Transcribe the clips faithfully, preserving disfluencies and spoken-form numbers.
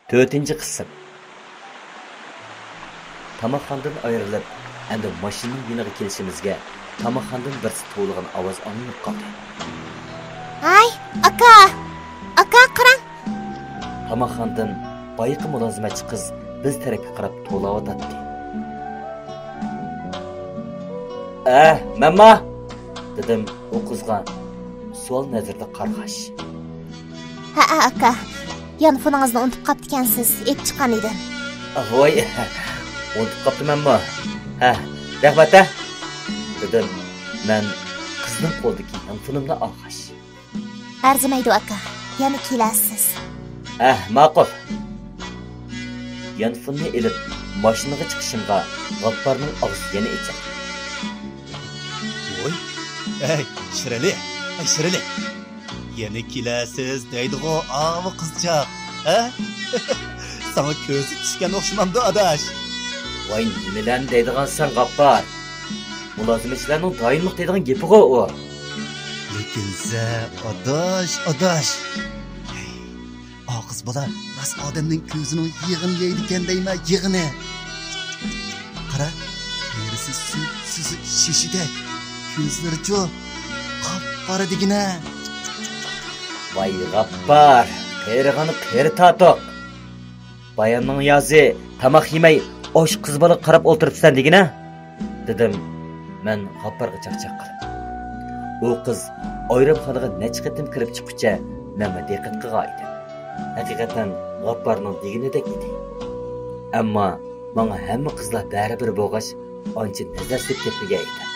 تۆتىنچى قىسىم. تاماقخانىدىن ئايرىلىپ، ئەمدى ماشىنىنىڭ يېنىغا كېلىشىمىزگە، تاماقخانىدىن بىرسى توۋلىغان ئاۋاز ئاڭلىنىپ قالدى. ھاي، ئاكا! ئاكا، قاراڭ! تاماقخانىدىن بايىقى مۇلازىمەتچى قىز بىز تەرەپكە قاراپ توۋلاۋاتاتتى. ئە، مەنما؟ دېدىم ئۇ قىزغا سوئال نەزىرىدە قارىغاچ. ھەئە، ئاكا. يانفونىڭىزنى ئۇنتۇپ قاپتىكەنسىز، ئېلىپ چىققان ئىدىم. ۋاي، ئۇنتۇپ قاپتىمەنمۇ؟ ھە، رەھمەت ھە، دېدىم مەن قىزنىڭ قولىدىكى يانفونۇمنى ئالغاچ. ئەرزىمەيدۇ، ئاكا. يەنە كېلەرسىز. ھە، ماقۇل. يانفوننى ئېلىپ ماشىنىغا چىقىشىمغا غاپپارنىڭ ئاغزى يەنە ئېچىلدى. ۋوي، ئەي، شىرئەلى، ئەي، شىرئەلى. يەنە كېلەرسىز دەيدىغۇ ئاۋۇ قىزچاق، ھە؟ ساڭا كۆزى چۈشكەن ئوخشىمامدۇ، ئاداش؟ ۋاي، نېمىلەرنى دەيدىغانسەن، غاپپار؟ مۇلازىمەتچىلەرنىڭ دائىملىق دەيدىغان گېپىغۇ ئۇ. لېكىن سەن، ئاداش، ئاداش. ھەي، ئا قىز بالا راست ئادەمنىڭ كۆزىنىڭ يېغىنى يەيدىكەن دەيمەن، يېغىنى. قارا، تېرىسى سۈت سۈزۈك شېشىدەك، كۆزلىرىچۇ قاپقارا دېگىنە. ۋاي غاپپار، قېرىغىنى قېرى تاتۇق. بايامنىڭ يازى تاماق يېمەي ئاشۇ قىز بالىغا قاراپ ئولتۇرۇپسەن دېگىنە، دېدىم مەن غاپپارغا چاقچاق قىلىپ. ئۇ قىز ئايرىمخانىغا نەچچە قېتىم كىرىپ چىققۇچە مەنمۇ دىققەت قىلغان ئىدىم. ھەقىقەتەن غاپپارنىڭ دېگىنىدەك ئىدى. ئەمما ماڭا ھەممە قىزلار بەرىبىر بولغاچ، ئانچە نەزەر سېلىپ كەتمىگەن ئىدىم.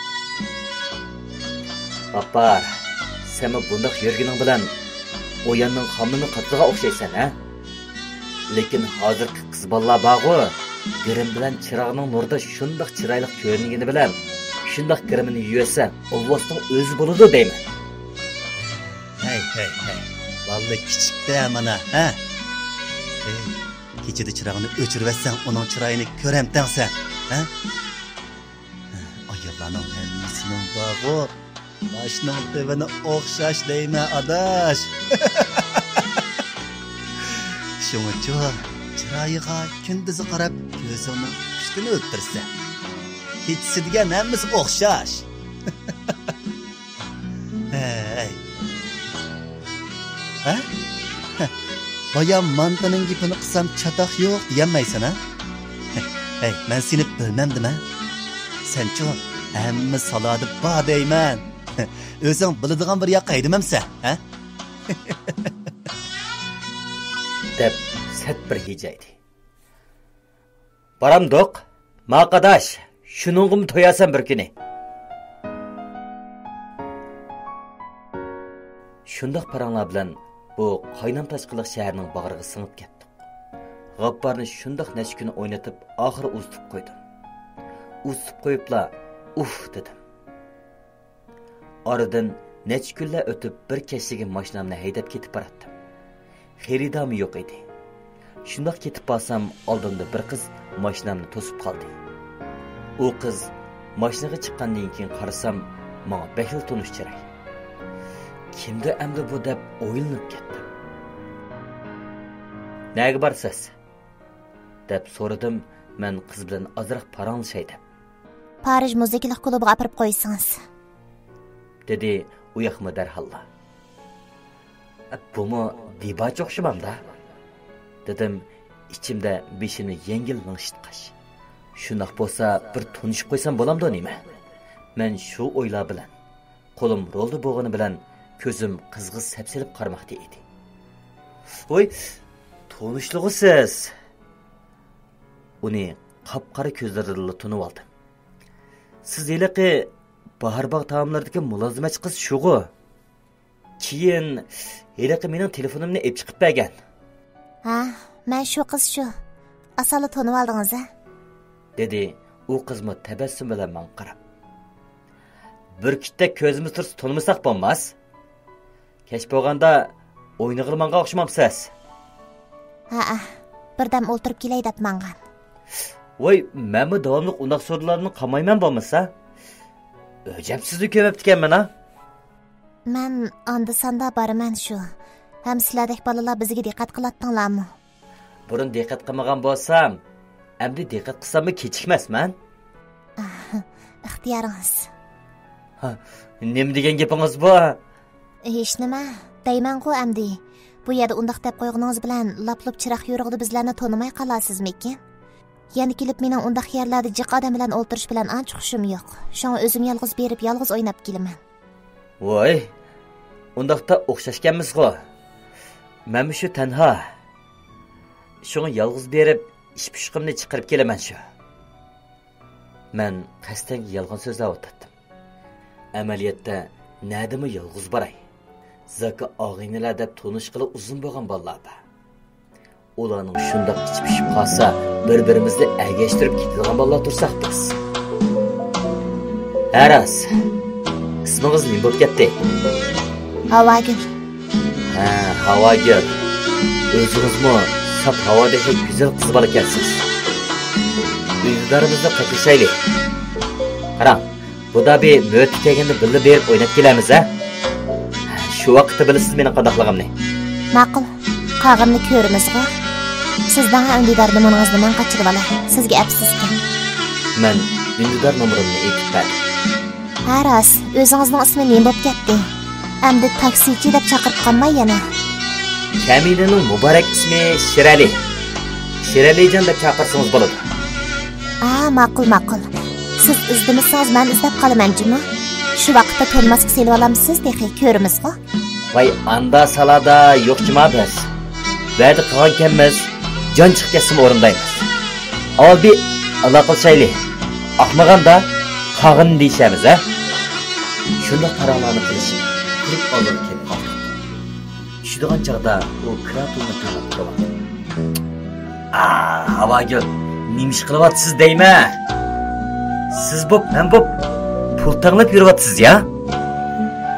غاپپار، سەنمۇ بۇنداق يۈرگىنىڭ بىلەن ئوياننىڭ خامىنىنى قاتىدىغان ئوخشايسەن، ھە؟ لېكىن ھازىرقى قىز بالىلار بارغۇ، گىرىم بىلەن چىراغنىڭ نۇرىدا شۇنداق چىرايلىق كۆرۈنگىنى بىلەن، شۇنداق گىرىمنى يۇيۇۋەتسە، ئالۋاستىڭ ئۆزى بولىدۇ دەيمەن. ھەي، ھەي، ھەي، بالىلىق كىچىكتە مانا، ھە؟ ھەي، كېچىدە چىراغنى ئۆچۈرۈۋەتسەڭ، ئۇنىڭ چىرايىنى كۆرەمتەڭ سەن، ھە؟ ئاياللارنىڭ ھەممىسىنىڭ بارغۇ، باشنىڭ تۆۋىنى ئوخشاش دەيمەن، ئاداش. شۇڭىچۇ، چىرايىغا كۈندۈزى قاراپ، كۆزۈڭنىڭ ئۈستىنى ئۆلتۈرسە، كېچىسى دېگەن ھەممىسى ئوخشاش. ھەي. ھە؟ بايا مانتىنىڭ گېپىنى قىلسام چاتاق يوق دېيەلمەيسەن، ھە؟ ھەي، مەن سېنى بىلمەمدىمەن؟ سەنچۇ ھەممە سالادا بار دەيمەن. ئۆزۈڭ بىلىدىغان بىر ياققا ھەيدىمەمسەن، ھە؟ دەپ سەت بىر ھىجايدى. بارامدۇق؟ ماقاداش، شۇنىڭغىمۇ تويارسەن بىر كۈنى. شۇنداق پاراڭلار بىلەن بۇ قاينام تاشقىلىق شەھەرنىڭ باغرىغا سىڭىپ كەتتۇق. غاپپارنى شۇنداق نەچچە كۈن ئوينىتىپ، ئاخىرى ئۇزىتىپ قويدۇم. ئۇزىتىپ قويۇپلا، ئۇھ دېدىم. ئارىدىن نەچچە كۈنلەر ئۆتۈپ، بىر كەچلىكى ماشىنامنى ھەيدەپ كېتىپ باراتتىم. خېرىدارمۇ يوق ئىدى. شۇنداق كېتىپ بارسام، ئالدىمدا بىر قىز ماشىنامنى توسۇپ قالدى. ئۇ قىز ماشىنىغا چىققاندىن كېيىن قارىسام، ماڭا بەكلا تونۇش چىراي. كىمدۇ ئەمدى بۇ دەپ ئويلىنىپ كەتتىم. نەگە بارىسىز؟ دەپ سورىدىم مەن قىز بىلەن ئازراق پاراڭلىشاي دەپ. پارىژ مۇزىكىلىق كۇلۇبىغا ئاپىرىپ قويسىڭىز. دېدى ئۇ ياقمۇ دەرھاللا. بۇمۇ دېباچ ئوخشىمامدا؟ دېدىم ئىچىمدە بېشىمنى يەڭگىل لىڭشىتقاچ. شۇنداق بولسا بىر تونۇشۇپ قويسام بولامدۇ نېمە؟ مەن شۇ ئويلار بىلەن قولۇم رولدا بولغىنى بىلەن كۆزۈم قىزغا سەپسېلىپ قارىماقتا ئىدى. ۋوي، تونۇشلىغۇ سىز! ئۇنى قاپقارا كۆزلىرىدىنلا تونۇۋالدىم. سىز ھېلىقى باھار باغ تائاملىرىدىكى مۇلازىمەتچى قىز شۇغۇ؟ كېيىن ھېلىقى مېنىڭ تېلېفونۇمنى ئېلىپ چىقىپ بەرگەن. ھە، مەن شۇ قىز شۇ. ئاسانلا تونۇۋالدىڭىز ھە؟ دېدى ئۇ قىزمۇ تەبەسسۇم بىلەن ماڭا قاراپ. بۈركۈتتەك كۆزىمىز تۇرسا تونۇمىساق بولماس. كەچ بولغاندا ئوينىغىلى ماڭغان ئوخشىمامسىز؟ ھەئە، بىردەم ئولتۇرۇپ كېلەي دەپ ماڭغان. ۋاي، مەنمۇ داۋاملىق ئۇنداق سودىلاردىن قالمايمەن بولمىسا. ئۆجەمسىزلا كۆمۈپتىكەنمەن ھا. مەن ئاندا-ساندا بارىمەن شۇ. ھەم سىلەردەك بالىلار بىزگە دىققەت قىلاتتىڭلارمۇ؟ بۇرۇن دىققەت قىلمىغان بولسام، ئەمدى دىققەت قىلساممۇ كېچىكمەسمەن. ئىختىيارىڭىز. ھا، نېمە دېگەن گېپىڭىز بۇ؟ ھېچنېمە، دەيمەنغۇ ئەمدى. بۇ يەردە ئۇنداق دەپ قويغىنىڭىز بىلەن لاپ-لۇپ چىراغ يورۇقىدا بىزلەرنى تونۇماي قالارسىزمىكىن؟ يەنە كېلىپ مېنىڭ ئۇنداق يەرلەردە جىق ئادەم بىلەن ئولتۇرۇش بىلەن ئانچە خۇشۇم يوق. شۇڭا ئۆزۈم يالغۇز بېرىپ، يالغۇز ئويناپ كېلىمەن. ۋوي، ئۇنداقتا ئوخشاشكەنمىزغۇ. مەنمۇ شۇ تەنھا. شۇڭا يالغۇز بېرىپ، ئىش-پۇشۇقۇمنى چىقىرىپ كېلىمەن شۇ. مەن قەستەن يالغان سۆزلەۋاتاتتىم. ئەمەلىيەتتە نەدىمۇ يالغۇز باراي؟ زاكا ئاغىنىلەر دەپ تونۇشقىلى ئۇزۇن بولغان بالىلار بار. ئۇلارنىڭ شۇنداق ئىچى پىشىپ قالسا، بىر-بىرىمىزنى ئەگەشتۈرۈپ كېتىدىغان بالىلار تۇرساق بىز. ھە راست. ئىسمىڭىز نېمە بولۇپ كەتتى؟ ھاۋاگۈل. ھە، ھاۋاگۈل. ئۆزىڭىزمۇ ساپ ھاۋادەكلا گۈزەل قىز بالىكەنسىز. ئۈندىدارىمىزنى قاچىلىشايلى. قاراڭ، بۇ دەبى مۆتكە كەلگەندە بىللە بېرىپ ئويناپ كېلەرمىز، ھە؟ شۇ ۋاقىتتا بىلىسىز مېنىڭ قانداقلىقىمنى. ماقۇل، قالغىنىنى كۆرىمىزغۇ. سىزنىڭ ئۈندىدار نومۇرىڭىزنى مەن قاچىلىۋالاي، سىزگە ئەپسىزكەن. مەن ئۈندىدار نومۇرۇمنى ئېيتىپ بەردىم. ھە راست، ئۆزىڭىزنىڭ ئىسمى نېمە بولۇپ كەتتى؟ ئەمدى تاكسىچى دەپ چاقىرىپ قالماي يەنە. كەمىنىنىڭ مۇبارەك ئىسمى شىرئەلى. شىرئەلىجان دەپ چاقىرسىڭىز بولىدۇ. ئا، ماقۇل، ماقۇل. سىز ئىزدىمىسىڭىز مەن ئىزدەپ قالىمەن جۇمۇ. شۇ ۋاقىتتا تونۇماسقا سېلىۋالامسىز تېخى، كۆرىمىزغۇ. ۋاي، ئاندا سالادا يوق جۇما بىز. ۋەدە قىلغانكەنمىز، جان چىقىپ كەتسىمۇ ئورۇندايمىز. ئاۋۋال بىر ئالاقىلىشايلى. ئاقمىغاندا قاغىنى دېيىشەرمىز، ھە؟ شۇنداق پاراڭلارنى قىلىشىپ، كۇلۇب ئالدىغا كېلىپ قالدۇق. چۈشىدىغان چاغدا ئۇ كىرا پۇلنى تەڭلەپ تۇرۇۋاتىدۇ. ئا، ھاۋاگۈل، نېمە ئىش قىلىۋاتىسىز دەيمەن؟ سىز بوپ، مەن بوپ پۇل تەڭلەپ يۈرۈۋاتىسىز يا؟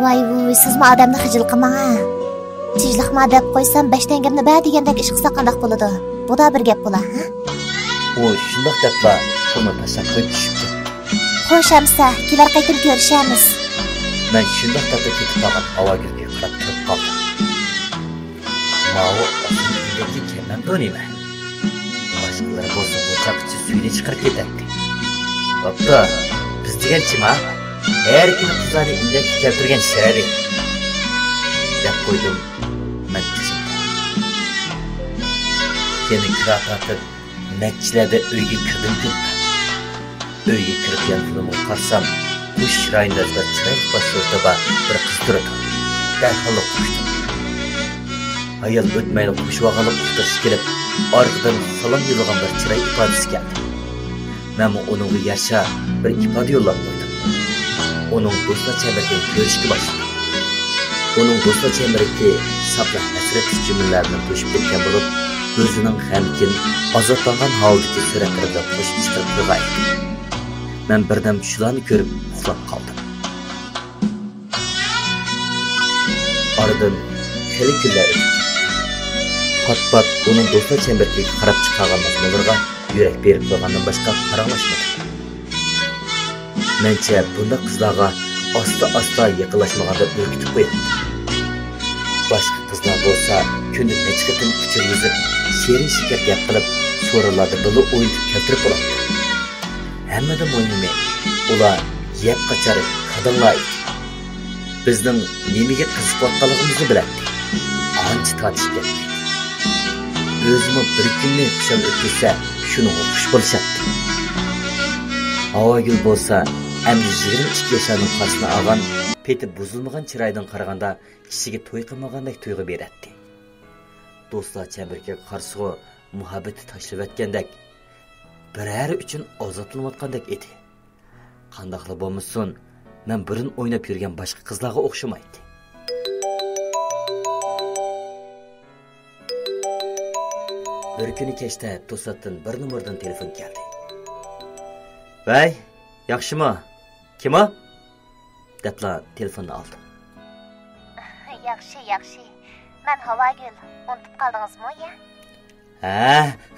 ۋاي ۋۇي، سىزمۇ ئادەمنى خىجىل قىلماڭ ھە. تىنچلىقما دەپ قويسام، بەش تەڭگەمنى بەر دېگەندەك ئىش قىلسا قانداق بولىدۇ؟ بۇدا بىر گەپ بولا، ھە؟ ئۇ شۇنداق دەپلا پۇلنى تاشلاپ قويۇپ چۈشۈپ كەتتى. خوش ئەمىسە، كېلەر قېتىم كۆرۈشەرمىز. مەن شۇنداق دەپلا كېتىپ بارغان ھاۋاگۈلگە قاراپ تۇرۇپ قالدىم. ماۋۇ ئاسمىدىكى كەمەندۇ نېمە؟ باشقىلار بولسا بۇ چاققىچە سۈيىنى چىقىرىپ كېتەتتى. بوپتۇ، بىز دېگەن چىما، ھەر كۈنى قىزلارنى ئىندەككە كەلتۈرگەن شىرئەلى، دەپ قويدۇم مەن ئىچىمدە. يەنە كىرا تارتىپ، نەچچىلەردە ئۆيگە كىردىم كۈلۈپ. ئۆيگە كىرىپ يانفونۇمغا قارىسام، خۇش چىرايىدا بىر چىرايلىق باش سۈرىتى بار بىر قىز تۇرىدۇ. دەرھاللا قوشتۇم. ھايال ئۆتمەيلا قوشۇۋالغانلىق ئۇقتۇرۇشى كېلىپ، ئارقىدىن سالام يوللىغان بىر چىراي ئىپادىسى كەلدى. مەنمۇ ئۇنىڭغا يارىشا بىر ئىپادە يوللاپ قويدۇم. ئۇنىڭ دوستلار چەمبىرىكىنى كۆرۈشكە باشلىدىم. ئۇنىڭ دوستلار چەمبىرىكى ساپلا ھەسرەتلىك جۈملىلەر بىلەن توشۇپ كەتكەن بولۇپ، ئۆزىنىڭ غەمكىن، ئازابلانغان ھالىتىدىكى سۈرەتلىرى بىلەن قوشۇپ چىقىرىپ قويغان ئىدى. مەن بىردەم شۇلارنى كۆرۈپ ئۇخلاپ قالدىم. ئارىدىن خېلى كۈنلەر ئۆتۈپ كەتتى. پات-پات ئۇنىڭ دوستلار چەمبىرىكىگە قاراپ چىقارغان مەزمۇنلىرىغا يۈرەك بېرىپ قويغاندىن باشقا پاراڭلاشمىدۇق. مەنچە بۇنداق قىزلارغا ئاستا-ئاستا يېقىنلاشمىغاندا ئۈركۈتۈپ قوياتتى. باشقا قىزلار بولسا كۈندە نەچچە قېتىم ئۇچۇر يېزىپ، شېرىن-شېكەر گەپ قىلىپ، سورۇنلاردا بىللە ئوينىتىپ كەلتۈرۈپ بولاتتى. ھەممىدىن مۇھىمى، ئۇلار يەپ قاچار كاداملار ئىدى. بىزنىڭ نېمىگە قىزىقىۋاتقانلىقىمىزنى بىلەتتى. ئانچە تارتىشىپ كەتتى. ئۆزىمۇ بىر كۈننى خۇشال ئۆتكۈزسە، شۇنىڭغا خۇش بولۇشاتتى. ھاۋاگۈل بولسا ئەمدى يىگىرمە ئىككى ياشلارنىڭ قارىسىنى ئالغان، پېتى بۇزۇلمىغان چىرايىدىن قارىغاندا، كىشىگە توي قىلمىغاندەك تۇيغۇ بېرەتتى. دوستلار چەمبىرىكىگە قارىسىغۇ، مۇھەببىتى تاشلىۋەتكەندەك، بىرەرى ئۈچۈن ئازابلىنىۋاتقاندەك ئىدى. قانداقلا بولمىسۇن، مەن بۇرۇن ئويناپ يۈرگەن باشقا قىزلارغا ئوخشىمايتتى. بىر كۈنى كەچتە توساتتىن بىر نومۇردىن تېلېفون كەلدى. ۋەي، ياخشىمۇ؟ كىم ئۇ؟ دەپلا تېلېفوننى ئالدىم. ياخشى، ياخشى. مەن ھاۋاگۈل. ئۇنتۇپ قالدىڭىزمۇ يا؟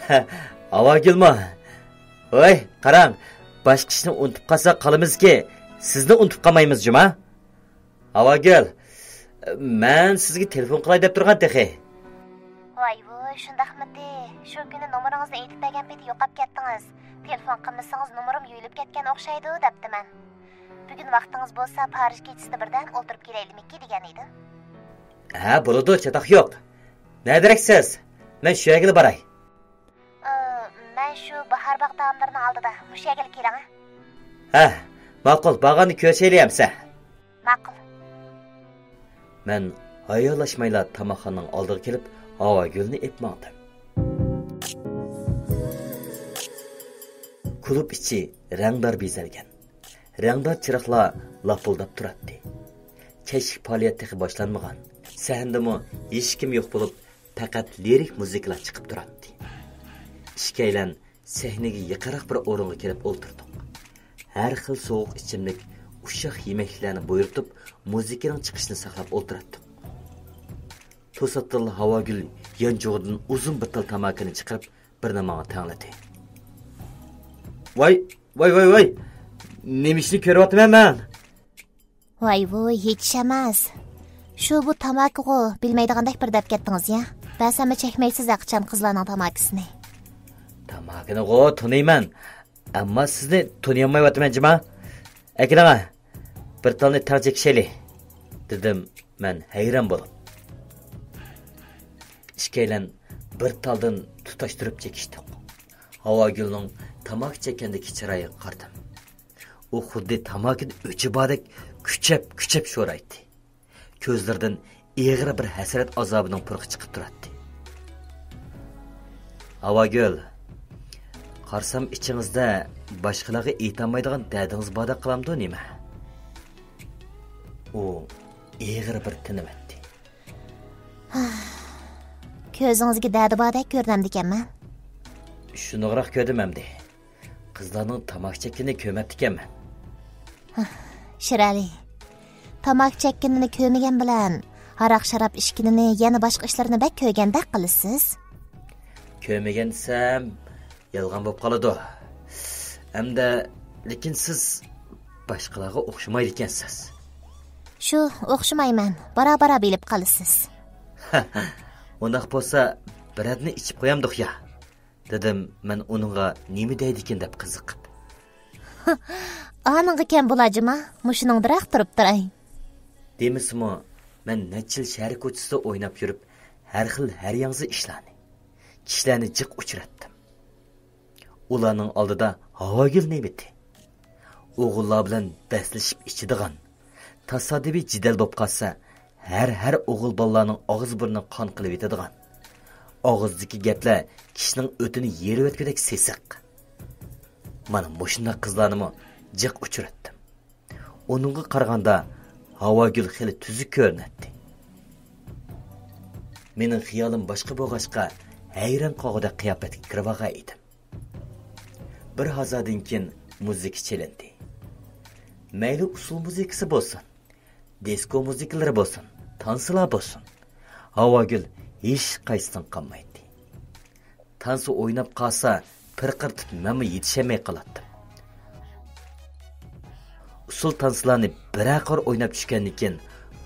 ھە، ھاۋاگۈلمۇ؟ ۋاي، قاراڭ، باشقا ئىشنى ئۇنتۇپ قالساق قالىمىزكى، سىزنى ئۇنتۇپ قالمايمىز جۇما. ھاۋاگۈل، مەن سىزگە تېلېفون قىلاي دەپ تۇرغان تېخى. ۋاي ۋۇي، شۇنداقمىتى؟ شۇ كۈنى نومۇرىڭىزنى ئېيتىپ بەرگەن پېتى يوقاپ كەتتىڭىز. تېلېفون قىلمىسىڭىز نومۇرۇم يۇيۇلۇپ كەتكەن ئوخشايدۇ دەپتىمەن. بۈگۈن ۋاقتىڭىز بولسا پارىژ كېچىسىدە بىردەم ئولتۇرۇپ كېلەيلىمىكى دېگەن ئىدىم. ھە، بولىدۇ، چاتاق يوق. نەدىرەكسىز؟ مەن شۇ يەرگىلا باراي. ئى، مەن شۇ باھار باغ تائاملىرىنىڭ ئالدىدا، مۇشۇ يەرگىلا كېلىڭە. ھە، ماقۇل، بارغاندا كۆرۈشەيلى ئەمسە. ماقۇل. مەن ھايالاشمايلا تاماقخانىنىڭ ئالدىغا كېلىپ، ھاۋاگۈلنى ئېلىپ ماڭدىم. كۇلۇب ئىچى رەڭدار بېزەلگەن. رەڭدار چىراغلار لاپىلداپ تۇراتتى. كەچلىك پائالىيەت تېخى باشلانمىغان. سەھنىدىمۇ ھېچكىم يوق بولۇپ، پەقەت لىرىك مۇزىكىلار چىقىپ تۇراتتى. ئىككىيلەن سەھنىگە يېقىنراق بىر ئورۇنغا كېلىپ ئولتۇردۇق. ھەر خىل سوغۇق ئىچىملىك، ئۇششاق يېمەكلىكلەرنى بۇيرۇتۇپ، مۇزىكىنىڭ چىقىشىنى ساقلاپ ئولتۇراتتۇق. توساتتىنلا ھاۋاگۈل يانچۇقىدىن ئۇزۇن بىر تال تاماكىنى چىقىرىپ، بىرنى ماڭا تەڭلىدى. ۋاي، ۋاي، ۋاي، ۋاي! نېمە ئىشنى كۆرۈۋاتىمەن مەن؟ ۋاي ۋۇي، ھېچ ئىش ئەمەس. شۇ بۇ تاماكىغۇ، بىلمەيدىغاندەك بىر دەپ كەتتىڭىز يا. بەزەنمۇ چەكمەيسىز ھەقىچان قىزلارنىڭ تاماكىسىنى. تاماكىنىغۇ تونۇيمەن. ئەمما سىزنى تونۇيالمايۋاتىمەن جۇما. ئەكېلىڭە، بىر تالنى تەڭ چېكىشەيلى، دېدىم مەن ھەيران بولۇپ. ئىككىيلەن بىر تالدىن تۇتاشتۇرۇپ چېكىشتۇق. ھاۋاگۈلنىڭ تاماكا چەككەندىكى چىرايىغا قارىدىم. ئۇ خۇددى تاماكىدا ئۆچى باردەك كۈچەپ، كۈچەپ شورايتتى. كۆزلىرىدىن ئېغىر بىر ھەسرەت ئازابىنىڭ پۇرىقى چىقىپ تۇراتتى. ھاۋاگۈل، قارىسام ئىچىڭىزدە باشقىلارغا ئېيتالمايدىغان دەردىڭىز باردەك قىلامدۇ نېمە؟ ئۇ ئېغىر بىر تىنىۋەتتى. كۆزىڭىزگە دەردى باردەك كۆرۈنەمدىكەنمەن. شۇنداقراق كۆردۈم ئەمدى. قىزلارنىڭ تاماكا چەككىنىنى كۆرمەپتىكەنمەن. شىرئەلى، تاماكا چەككىنىنى كۆرمىگەن بىلەن ھاراق-شاراب ئىچكىنىنى، يەنە باشقا ئىشلارنى بەك كۆرگەندەك قىلىسىز. كۆرمىگەن دېسەم، يالغان بولۇپ قالىدۇ. ئەمدى، لېكىن سىز باشقىلارغا ئوخشىمايدىكەنسىز. شۇ، ئوخشىمايمەن. بارا-بارا بىلىپ قالىسىز. ئۇنداق بولسا، بىرەرنى ئىچىپ قويامدۇق يا؟ دېدىم مەن ئۇنىڭغا نېمە دەيدىكىن دەپ قىزىقىپ. ئانىڭغا كەم بولا جۇما، مۇشۇنىڭدىراق تۇرۇپ تۇراي. دېمىسىمۇ، مەن نەچچە يىل شەھەر كوچىسىدا ئويناپ يۈرۈپ، ھەر خىل ھەر ياڭزا ئىشلارنى، كىشىلەرنى جىق ئۇچراتتىم. ئۇلارنىڭ ئالدىدا ھاۋاگۈل نېمىتى؟ ئوغۇللار بىلەن بەسلىشىپ ئىچىدىغان، تاسادىپىي جېدەل بولۇپ قالسا، ھەر، ھەر ئوغۇل بالىلارنىڭ ئاغزى بۇرنىنى قان قىلىۋېتىدىغان، ئاغزىدىكى گەپلەر كىشىنىڭ ئۆتىنى يېرىۋەتكۈدەك سېسىق. مانا مۇشۇنداق قىزلارنىمۇ جىق ئۇچراتتىم. ئۇنىڭغا قارىغاندا ھاۋاگۈل خېلى تۈزۈك كۆرۈنەتتى. مېنىڭ خىيالىم باشقا بولغاچقا، ھەيران قالغۇدەك قىياپەتكە كىرىۋالغان ئىدىم. بىر ھازادىن كېيىن مۇزىكا چېلىندى. مەيلى ئۇسسۇل مۇزىكىسى بولسۇن، دىسكو مۇزىكىلىرى بولسۇن، تانسىلار بولسۇن، ھاۋاگۈل ھېچقايسىسىدىن قالمايتتى. تانسا ئويناپ قالسا، پىرقىرىتىپ مەنمۇ يېتىشەلمەي قالاتتىم. ئۇسسۇل تانسىلارنى بىرەر قۇر ئويناپ چۈشكەندىن كېيىن،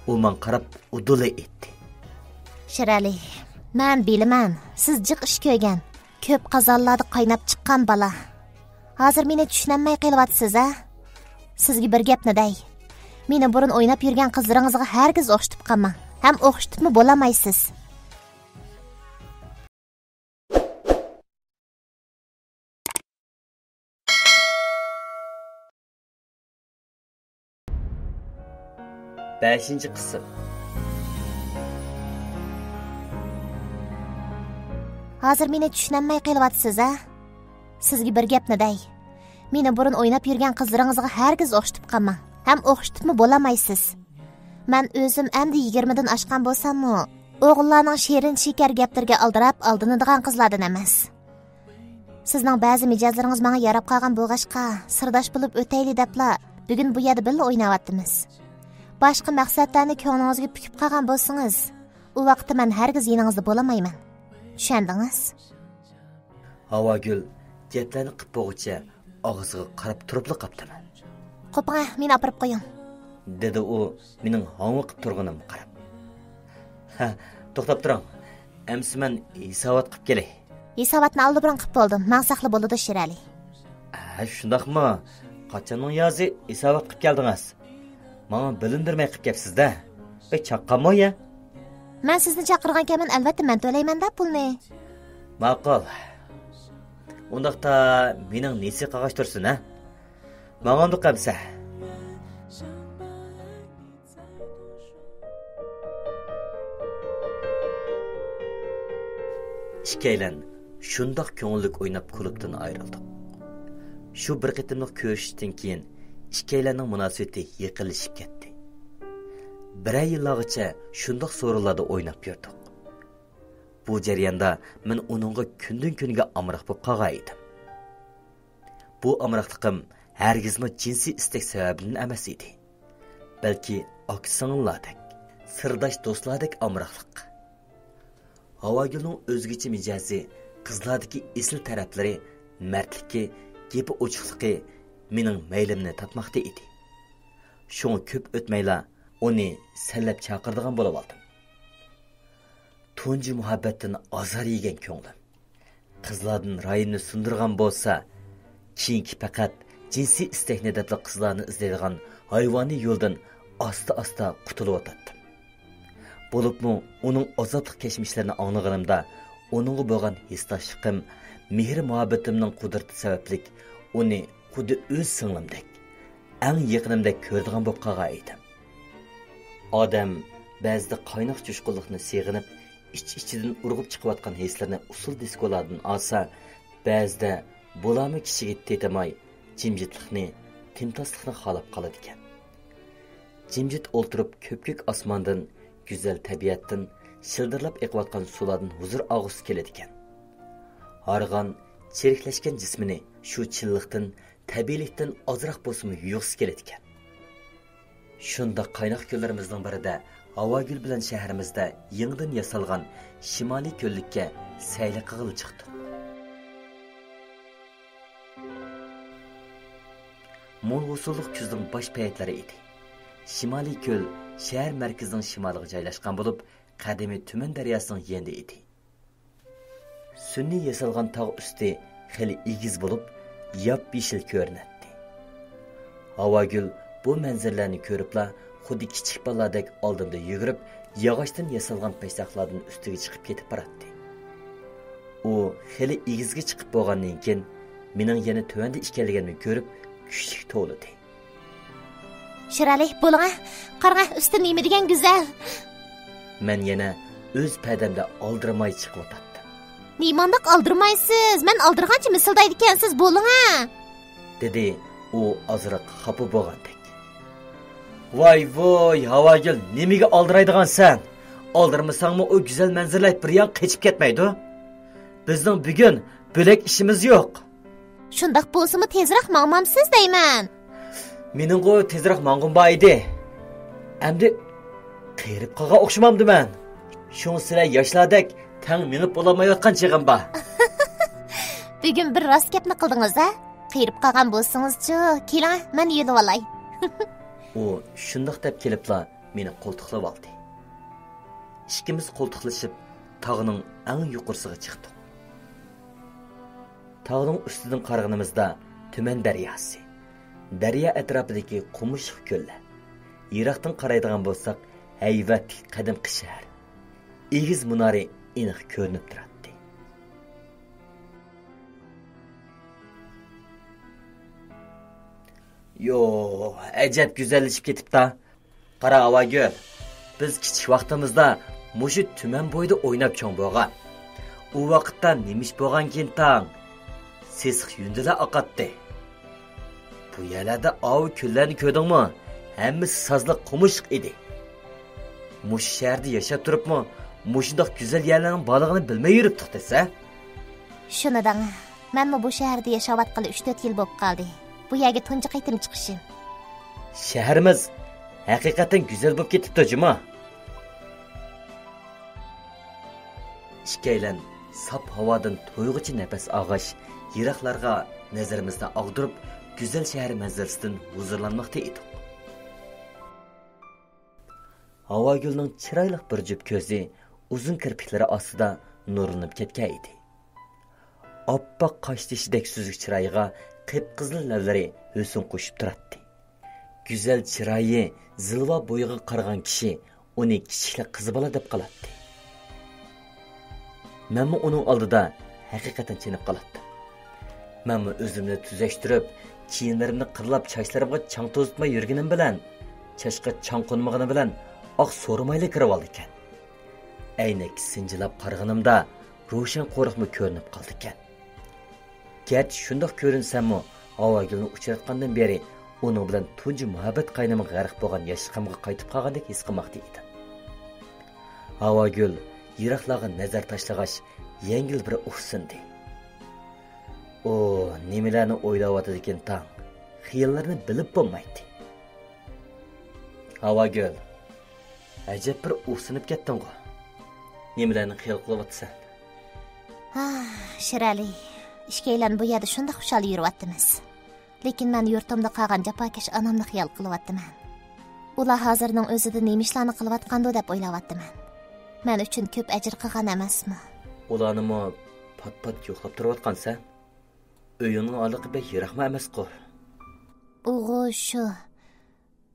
ئۇ ماڭا قاراپ ئۇدۇللا ئېيتتى. شىرئەلى، مەن بىلىمەن، سىز جىق ئىش كۆرگەن، كۆپ قازانلاردا قايناپ چىققان بالا. ھازىر مېنى چۈشىنەلمەي قېلىۋاتىسىز، ھە؟ سىزگە بىر گەپنى دەي. مېنى بۇرۇن ئويناپ يۈرگەن قىزلىرىڭىزغا ھەرگىز ئوخشىتىپ قالماڭ. ھەم ئوخشىتىپمۇ بولالمايسىز. بەشىنچى قىسىم. ھازىر مېنى چۈشىنەلمەي قېلىۋاتىسىز، ھە؟ سىزگە بىر گەپنى دەي. مېنى بۇرۇن ئويناپ يۈرگەن قىزلىرىڭىزغا ھەرگىز ئوخشىتىپ قالماڭ. ھەم ئوخشىتىپمۇ بولالمايسىز. مەن ئۆزۈم ئەمدى يىگىرمىدىن ئاشقان بولساممۇ، ئوغۇللارنىڭ شېرىن شېكەر گەپلىرىگە ئالدىراپ ئالدىنىدىغان قىزلاردىن ئەمەس. سىزنىڭ بەزى مىجەزلىرىڭىز ماڭا ياراپ قالغان بولغاچقا، سىرداش بولۇپ ئۆتەيلى دەپلا، بۈگۈن بۇ يەردە بىللە ئويناۋاتىمىز. باشقا مەقسەتلەرنى كۆڭلىڭىزگە پۈكۈپ قالغان بولسىڭىز، ئۇ ۋاقىتتا مەن ھەرگىز يېنىڭىزدا بولالمايمەن. چۈشەندىڭىز؟ ھاۋاگۈل گەپلەرنى قىپ بولغۇچە ئاغزىغا قاراپ تۇرۇپلا قاپتىمەن. قوپۇڭە، مېنى ئاپىرىپ قويۇڭ. دېدى ئۇ مېنىڭ ھاڭۋېقىپ تۇرغىنىمغا قاراپ. ھە، توختاپ تۇرۇڭ. ئەمسە مەن ھېسابات قىپ كېلەي. ھېساباتنى ئاللىبۇرۇن قىپ بولدۇم، ماڭساقلا بولىدۇ، شىرئەلى. ھە، شۇنداقمۇ؟ قاچاننىڭ يازى ھېسابات قىپ كەلدىڭىز؟ ماڭا بىلىندۈرمەي قىپ كەپسىز-دە. بەك چاققانمۇ يا؟ مەن سىزنى چاقىرغانكەنمەن، ئەلۋەتتە مەن تۆلەيمەن-دە پۇلنى. ماقۇل. ئۇنداقتا مېنىڭ نېسى قاغاچ تۇرسۇن، ھە؟ ماڭامدۇق ئەمسە؟ ئىككىيلەن شۇنداق كۆڭۈللۈك ئويناپ كۇلۇبتىن ئايرىلدۇق. شۇ بىر قېتىملىق كۆرۈشۈشتىن كېيىن ئىككىيلەننىڭ مۇناسىۋىتى يېقىنلىشىپ كەتتى. بىرەر يىللارغىچە شۇنداق سورۇنلاردا ئويناپ يۈردۇق. بۇ جەرياندا مەن ئۇنىڭغا كۈندىن-كۈنگە ئامراق بولۇپ قالغان ئىدىم. بۇ ئامراقلىقىم ھەرگىزمۇ جىنسىي ئىستەك سەۋەبىدىن ئەمەس ئىدى. بەلكى ئاكا-سىڭىللاردەك، سىرداش دوستلاردەك ئامراقلىق. ھاۋاگۈلنىڭ ئۆزگىچە مىجەزى، قىزلاردىكى ئېسىل تەرەپلىرى، مەردلىكى، گېپى ئوچۇقلۇقى مېنىڭ مەيلىمنى تارتماقتا ئىدى. شۇڭا كۆپ ئۆتمەيلا ئۇنى سەنلەپ چاقىرىدىغان بولۇۋالدىم. تۇنجى مۇھەببەتتىن ئازار يېگەن كۆڭلۈم قىزلاردىن رايىمنى سۇندۇرغان بولسا، كېيىنكى پەقەت جىنسىي ئىستەكنى دەپلا قىزلارنى ئىزدەيدىغان ھايۋانىي يولدىن ئاستا-ئاستا قۇتۇلۇۋاتاتتىم. بولۇپمۇ ئۇنىڭ ئازابلىق كەچمىشلىرىنى ئاڭلىغىنىمدا، ئۇنىڭغا بولغان ھېسداشلىقىم، مېھىر-مۇھەببىتىمنىڭ قۇدرىتى سەۋەبلىك ئۇنى خۇددى ئۆز سىڭلىمدەك، ئەڭ يېقىنىمدەك كۆرىدىغان بولۇپ قالغان ئىدىم. ئادەم بەزىدە قايناق جۇشقۇنلۇقنى سېغىنىپ، ئىچ-ئىچىدىن ئۇرغۇپ چىقىۋاتقان ھېسلىرىنى ئۇسسۇل دىسكولاردىن ئالسا، بەزىدە بولارمۇ كىشىگە تېتىماي، جىمجىتلىقنى تىمتاسلىقنى خالاپ قالىدىكەن. جىمجىت ئولتۇرۇپ، كۆپكۆك ئاسماندىن، گۈزەل تەبىئەتتىن، شىلدىرلاپ ئېقىۋاتقان سۇلاردىن ھۇزۇر ئالغۇسى كېلىدىكەن. ھارغان، چىرىكلەشكەن جىسمىنى شۇ چىللىقتىن، تەبىئىيلىكتىن ئازراق بولسىمۇ يۇيغۇسى كېلىدىكەن. شۇنداق قايناق كۈنلىرىمىزنىڭ بىرىدە ھاۋاگۈل بىلەن شەھىرىمىزدە يېڭىدىن ياسالغان شىمالىي كۆللۈككە سەيلە قىلغىلى چىقتۇق. مول ھوسۇللۇق كۈزنىڭ باش پەيتلىرى ئىدى. شىمالىي كۆل شەھەر مەركىزىنىڭ شىمالىغا جايلاشقان بولۇپ، قەدىمىي تۈمەن دەرياسىنىڭ يېنىدا ئىدى. سۈنئىي ياسالغان تاغ ئۈستى خېلى ئېگىز بولۇپ، ياپيېشىل كۆرۈنەتتى. ھاۋاگۈل بۇ مەنزىرىلەرنى كۆرۈپلا، خۇددى كىچىك بالىلاردەك ئالدىمدا يۈگۈرۈپ، ياغاچتىن ياسالغان پەشتاقلاردىن ئۈستىگە چىقىپ كېتىپ باراتتى. ئۇ خېلى ئېگىزگە چىقىپ بولغاندىن كېيىن، مېنىڭ يەنە تۆۋەندە ئىكەنلىكىمنى كۆرۈپ، كۈچلۈك توۋلىدى. شىرئەلى، بولۇڭە، قاراڭە، ئۈستى نېمە دېگەن گۈزەل. مەن يەنە ئۆز پەدەمدە ئالدىرىماي چىقىۋاتاتتىم. نېمانداق ئالدىرىمايسىز؟ مەن ئالدىرىغانچە مىسىلدايدىكەنسىز، بولۇڭە، دېدى ئۇ ئازراق خاپا بولغاندەك. ۋاي ۋۇي، ھاۋاگۈل، نېمىگە ئالدىرايدىغانسەن؟ ئالدىرىمىساڭمۇ ئۇ گۈزەل مەنزىرىلەر بىر يان قېچىپ كەتمەيدۇ. بىزنىڭ بۈگۈن بۆلەك ئىشىمىز يوق. شۇنداق بولسىمۇ تېزرەك ماڭمامسىز دەيمەن. مېنىڭغۇ تېزرەك ماڭغۇم بار ئىدى. ئەمدى قېرىپ قالغان ئوخشىمامدىمەن؟ شۇڭا سىلەر ياشلاردەك تەڭ مېڭىپ بولالمايۋاتقان چېغىم بار. بۈگۈن بىر راست گەپنى قىلدىڭىز ھە؟ قېرىپ قالغان بولسىڭىزچۇ، كېلىڭە، مەن يۆلىۋالاي. ئۇ شۇنداق دەپ كېلىپلا مېنى قولتۇقلىۋالدى. ئىككىمىز قولتۇقلىشىپ، تاغنىڭ ئەڭ يۇقىرىسىغا چىقتۇق. تاغنىڭ ئۈستىدىن قارىغىنىمىزدا تۈمەن دەرياسى، دەريا ئەتراپىدىكى قومۇشلۇق كۆللەر، يىراقتىن قارايدىغان بولساق، ھەيۋەتلىك قەدىمكى شەھەر، ئېگىز مۇنارى ئېنىق كۆرۈنۈپ تۇراتتى. يو، ئەجەب گۈزەللىشىپ كېتىپتا. قارا، ھاۋاگۈل، بىز كىچىك ۋاقتىمىزدا مۇشۇ تۈمەن بويىدا ئويناپ چوڭ بولغان. ئۇ ۋاقىتتا نېمە ئىش بولغانكىن تاڭ؟ سېسىق يۇندىلار ئاقاتتى. بۇ يەرلەردە ئاۋۇ كۆللەرنى كۆردۈڭمۇ؟ ھەممىسى سازلىق، قومۇشلۇق ئىدى. مۇشۇ شەھەردە ياشاپ تۇرۇپمۇ مۇشۇنداق گۈزەل يەرلەرنىڭ بارلىقىنى بىلمەي يۈرۈپتۇق دېسە. شۇنى دەڭ، مەنمۇ بۇ شەھەردە ياشاۋاتقىلى ئۈچ تۆت يىل بولۇپ قالدى. بۇ يەرگە تۇنجى قېتىم چىقىشىم. شەھىرىمىز ھەقىقەتەن گۈزەل بولۇپ كېتىپتۇ جۇما. ئىككىيلەن ساپ ھاۋادىن تويغۇچە نەپەس ئالغاچ، يىراقلارغا نەزىرىمىزنى ئاغدۇرۇپ، گۈزەل شەھەر مەنزىرىسىدىن ھۇزۇرلانماقتا ئىدۇق. ھاۋاگۈلنىڭ چىرايلىق بىر جۈپ كۆزى ئۇزۇن كىرپىكلىرى ئاستىدا نۇرلىنىپ كەتكەن ئىدى. ئاپئاق قاشتېشىدەك سۈزۈك چىرايىغا قىپقىزىل لەۋلىرى ھۆسن قوشۇپ تۇراتتى. گۈزەل چىرايى، زىلۋا بويىغا قارىغان كىشى ئۇنى كىچىكلا قىز بالا دەپ قالاتتى. مەنمۇ ئۇنىڭ ئالدىدا ھەقىقەتەن چېنىپ قالاتتىم. مەنمۇ ئۆزۈمنى تۈزەشتۈرۈپ، كىيىملىرىمنى قىرلاپ، چاچلىرىمغا چاڭ توزۇتماي يۈرگىنىم بىلەن، چاچقا چاڭ قونمىغىنى بىلەن ئاق سورۇمايلا كىرىۋالىدىكەن. ئەينەككە سىنچىلاپ قارىغىنىمدا، روشەن قورۇقمۇ كۆرۈنۈپ قالىدىكەن. گەرچە شۇنداق كۆرۈنسەممۇ، ھاۋاگۈلنى ئۇچراتقاندىن بېرى ئۇنىڭ بىلەن تۇنجى مۇھەببەت قاينىمىغا غەرق بولغان ياشلىقىمغا قايتىپ قالغاندەك ھېس قىلماقتا ئىدىم. ھاۋاگۈل يىراقلارغا نەزەر تاشلىغاچ، يەڭگىل بىر ئۇھسىندى. ئۇ نېمىلەرنى ئويلاۋاتىدىكىن تاڭ، خىياللىرىنى بىلىپ بولمايتتى. ھاۋاگۈل، ئەجەب بىر ئۇھسىنىپ كەتتىڭغۇ؟ نېمىلەرنى خىيال قىلىۋاتىسەن؟ ھا، شىرئەلى، ئىككىيلەن بۇ يەردە شۇنداق خۇشال يۈرۈۋاتىمىز. لېكىن مەن يۇرتۇمدا قالغان جاپاكەش ئانامنى خىيال قىلىۋاتىمەن. ئۇلار ھازىرنىڭ ئۆزىدە نېمە ئىشلارنى قىلىۋاتقاندۇ دەپ ئويلاۋاتىمەن. مەن ئۈچۈن كۆپ ئەجىر قىلغان ئەمەسمۇ؟ ئۇلارنىمۇ پات-پات يوقلاپ تۇرۇۋاتقانسەن؟ ئۆيۈڭنىڭ ئارىلىقى بەك يىراقمۇ ئەمەسقۇ؟ ئۇغۇ شۇ.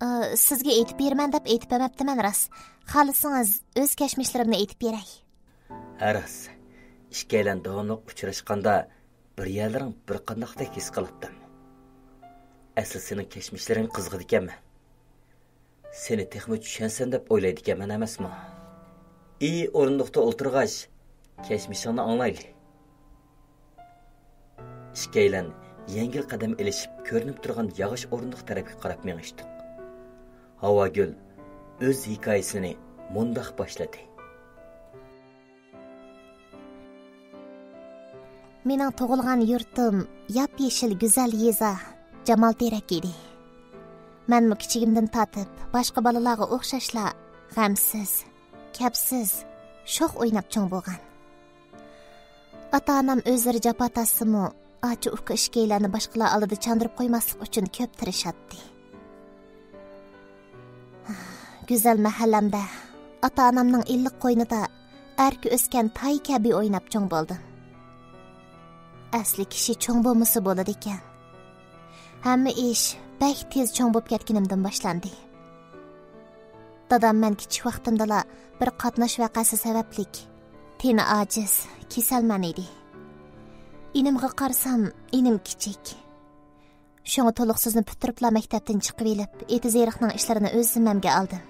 ئا، سىزگە ئېيتىپ بېرىمەن دەپ ئېيتىپ بەرمەپتىمەن راست. خالىسىڭىز ئۆز كەچمىشلىرىمنى ئېيتىپ بېرەي. ھە راست. ئىككىيلەن داۋاملىق ئۇچراشقاندا بىر يەرلىرىڭ بىر قانداقتەك ھېس قىلاتتىم. ئەسلى سېنىڭ كەچمىشلىرىڭگە قىزىقىدىكەنمەن. سېنى تېخىمۇ چۈشەنسەم دەپ ئويلايدىكەنمەن ئەمەسمۇ؟ ئى ئورۇندۇقتا ئولتۇرغاچ، كەچمىشىڭنى ئاڭلايلى. ئىككىيلەن يەڭگىل قەدەم ئېلىشىپ كۆرۈنۈپ تۇرغان ياغاچ ئورۇندۇق تەرەپكە قاراپ مېڭىشتۇق. ھاۋاگۈل ئۆز ھېكايىسىنى مۇنداق باشلىدى. مېنىڭ تۇغۇلغان يۇرتۇم ياپيېشىل گۈزەل يېزا جامالتېرەك ئىدى. مەنمۇ كىچىكىمدىن تارتىپ باشقا بالىلارغا ئوخشاشلا غەمسىز، كەپسىز، شوخ ئويناپ چوڭ بولغان. ئاتا-ئانام ئۆزلىرى جاپا تارتسىمۇ، ئاچا-ئۇكا ئىككىيلەننى باشقىلار ئالدىدا چاندۇرۇپ قويماسلىق ئۈچۈن كۆپ تىرىشاتتى. گۈزەل مەھەللەمدە، ئاتا-ئانامنىڭ ئىللىق قوينىدا ئەركە ئۆسكەن تاي كەبى ئويناپ چوڭ بولدۇم. ئەسلى كىشى چوڭ بولمىسا بولىدىكەن. ھەممە ئىش بەك تېز چوڭ بولۇپ كەتكىنىمدىن باشلاندى. دادام مەن كىچىك ۋاقتىمدىلا بىر قاتناش ۋەقەسى سەۋەبلىك تېنى ئاجىز، كېسەلمەن ئىدى. ئىنىمغا قارىسام، ئىنىم كىچىك. شۇڭا تولۇقسىزنى پۈتتۈرۈپلا مەكتەپتىن چىقىۋېلىپ، ئېتىز-ئېرىقنىڭ ئىشلىرىنى ئۆز زىممەمگە ئالدىم.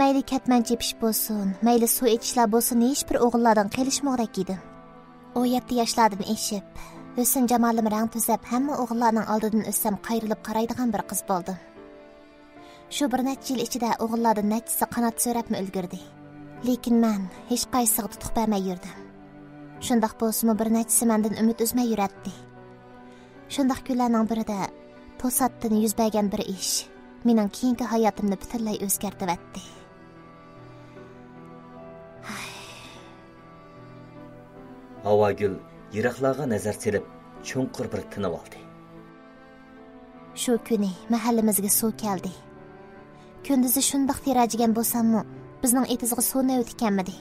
مەيلى كەتمەن چېپىش بولسۇن، مەيلى سۇ ئېچىشلار بولسۇن، ھېچبىر ئوغۇللاردىن قېلىشمىغۇدەك ئىدىم. ئون يەتتە ياشلاردىن ئېشىپ، ھۆسن-جامالىم رەڭ تۈزەپ، ھەممە ئوغۇللارنىڭ ئالدىدىن ئۆتسەم قايرىلىپ قارايدىغان بىر قىز بولدۇم. شۇ بىر نەچچە يىل ئىچىدە ئوغۇللاردىن نەچچىسى قانات سۆرەپمۇ ئۈلگۈردى. لېكىن مەن ھېچقايسىسىغا تۇتۇق بەرمەي يۈردۈم. شۇنداق بولسىمۇ، بىر نەچچىسى مەندىن ئۈمىد ئۈزمەي يۈرەتتى. شۇنداق كۈنلەرنىڭ بىرىدە توساتتىن يۈز بەرگەن بىر ئىش مېنىڭ كېيىنكى ھاياتىمنى پۈتۈنلەي ئۆزگەرتىۋەتتى. ھاۋاگۈل يىراقلارغا نەزەر سېلىپ، چوڭقۇر بىر تىنىۋالدى. شۇ كۈنى مەھەللىمىزگە سۇ كەلدى. كۈندۈزى شۇنداق تېرەجىگەن بولساممۇ، بىزنىڭ ئېتىزغا سۇ نۆۋىتى كەلمىدى.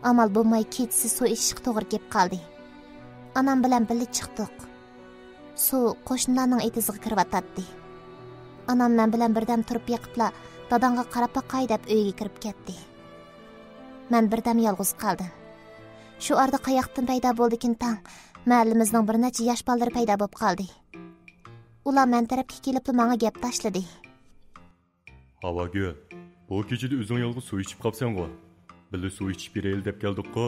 ئامال بولماي كېچىسى سۇ ئېچىشقا توغرا كېلىپ قالدى. ئانام بىلەن بىللە چىقتۇق. سۇ قوشنىلارنىڭ ئېتىزىغا كىرىۋاتاتتى. ئانام مەن بىلەن بىردەم تۇرۇپ بېقىپلا، داداڭغا قاراپ باقاي دەپ ئۆيىگە كىرىپ كەتتى. مەن بىردەم يالغۇز قالدىم. شۇ ئارىدا قاياقتىن پەيدا بولدىكىن تاڭ، مەھەللىمىزنىڭ بىر نەچچە ياش بالىلىرى پەيدا بولۇپ قالدى. ئۇلار مەن تەرەپكە كېلىپلا ماڭا گەپ تاشلىدى. ھاۋاگۈل، بۇ كېچىدە ئۆزۈڭ يالغۇز سۇ ئىچىپ قاپسەنغۇ؟ بىللە سۇ ئىچىپ بېرەيلى دەپ كەلدۇققۇ.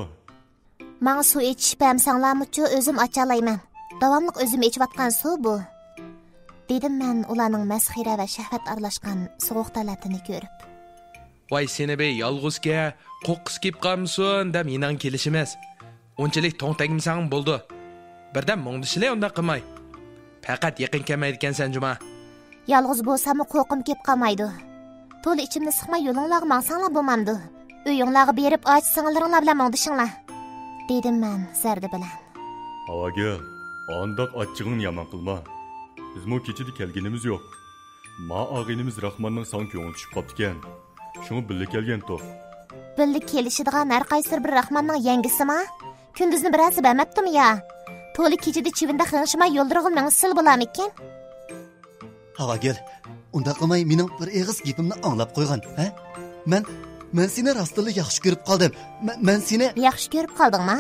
ماڭا سۇ ئىچىشىپ بەرمىسەڭلارمۇچۇ، ئۆزۈم ئاچالايمەن. داۋاملىق ئۆزۈم ئىچىۋاتقان سۇ بۇ. دېدىم مەن ئۇلارنىڭ مەسخىرە ۋە شەھۋەت ئارىلاشقان سوغۇق ھالىتىنى كۆرۈپ. ۋاي سېنى بى يالغۇزكەن، قورققۇسى كېلىپ قالمىسۇن دەپ يېنىڭغا كېلىشىمىز. ئۇنچىلىك توڭ تەگمىسەڭمۇ بولىدۇ. بىردەم مۇڭدىشىلى ئۇنداق قىلماي. پەقەت يېقىن كەلمەيدىكەنسەن جۇما. يالغۇز بولساممۇ قورقۇم كېلىپ قالمايدۇ. تولا ئىچىمنى سىقماي يولۇڭلارغا ماڭساڭلار بولمامدۇ؟ ئۆيۈڭلارغا بېرىپ ئاچا سىڭىللىرىڭلار بىلەن مۇڭدىشىڭلار. دېدىم مەن زەردە بىلەن. ھاۋاگۈل، ئانداق ئاچچىقىڭنى يامان قىلما. بىزمۇ كېچىدە كەلگىنىمىز يوق. ما ئاغىنىمىز راخماننىڭ ساڭا كۆڭلى چۈشۈپ قاپتىكەن. شۇڭا بىللە كەلگەنتۇق. بىللە كېلىشىدىغان ھەر قايسى بىر راخماننىڭ يەڭگىسىما؟ كۈندۈزنى بىرەرسى بەرمەپتۇمۇ يا؟ تولا كېچىدە چىۋىندەك غىڭشىماي يولدا غىڭشىماي يولدىغىنىڭ سىل بولامىكىن؟ ھاۋاگۈل، ئۇنداق قىلماي مېنىڭ بىر ئېغىز گېپىمنى ئاڭلاپ قويغىن، ھە؟ مەن، مەن سېنى راستتىنلا ياخشى كۆرۈپ قالدىم. مەن، مەن سېنى ياخشى كۆرۈپ قالدىڭما؟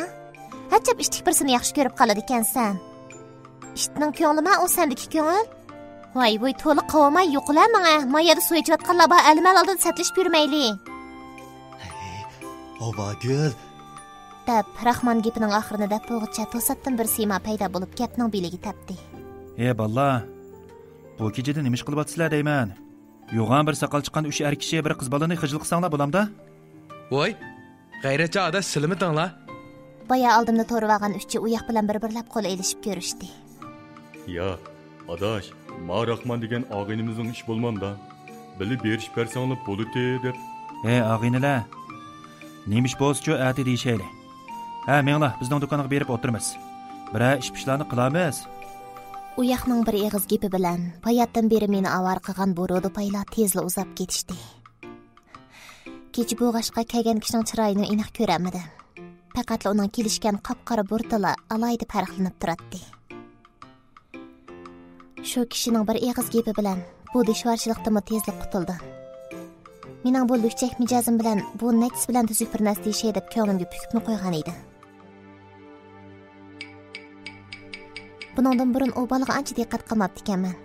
ئەجەب ئىتتىك بىرسىنى ياخشى كۆرۈپ قالىدىكەنسەن. ئىتنىڭ كۆڭلىما ئۇ سەندىكى كۆڭۈل؟ ۋاي ۋۇي، تولا قاۋىماي يوقىلە ماڭە. ما يەردە سۇ ئېچىۋاتقانلار بار، ئەلىمەل ئالدىدا سەتلىشىپ يۈرمەيلى. ھەي، ھاۋاگۈل. دەپ، راخمان گېپىنىڭ ئاخىرىنى دەپ بولغۇچە توساتتىن بىر سىيما پەيدا بولۇپ، گەپنىڭ بېلىگە تەپتى. ھە، بالىلار، بۇ كېچىدە نېمە ئىش قىلىۋاتىسىلەر دەيمەن؟ يوغان بىر ساقال چىققان ئۈچ ئەر كىشى بىر قىز بالىنى خىجىل قىلساڭلار بولامدا؟ ۋاي، غەيرەتچان ئاداش، سىلىمىتىڭلار؟ بايا ئالدىمدا تۇرۇۋالغان ئۈچى ئۇ ياق بىلەن بىر-بىرلەپ قول ئېلىشىپ كۆرۈشتى. يا، ئاداش، ما راخمان دېگەن ئاغىنىمىزنىڭ ئىشى بولمامدا؟ بىللە بېرىشىپ بەرسەڭلار بولىتى دەپ. ھەي، ئاغىنىلەر، نېمە ئىش بولسىچۇ ئەتە دېيىشەيلى. ھە، مېڭىڭلار، بىزنىڭ دۇكانغا بېرىپ ئولتۇرىمىز. بىرەر ئىش-پىشلارنى قىلارمىز. ئۇ ياقنىڭ بىر ئېغىز گېپى بىلەن باياتتىن بېرى مېنى ئاۋارە قىلغان بۇ رودىپايلار تېزلا ئۇزاپ كېتىشتى. كېچە بولغاچقا كەلگەن كىشىنىڭ چىرايىنى ئېنىق كۆرەلمىدىم. پەقەتلا ئۇنىڭ كېلىشكەن قاپقارا بۇرۇتىلا ئالاھىدە پەرقلىنىپ تۇراتتى. شۇ كىشىنىڭ بىر ئېغىز گېپى بىلەن بۇ دۈشۋارچىلىقتىنمۇ تېزلا قۇتۇلدۇم. مېنىڭ بۇ لۈكچەك مىجەزىم بىلەن بۇ نەچچىسى بىلەن تۈزۈك بىر نەرسە دېيىشەي دەپ كۆڭلۈمگە پۈكۈپمۇ قويغان ئىدىم. بۇنىڭدىن بۇرۇن ئۇ بالىغا ئانچە دىققەت قىلماپتىكەنمەن.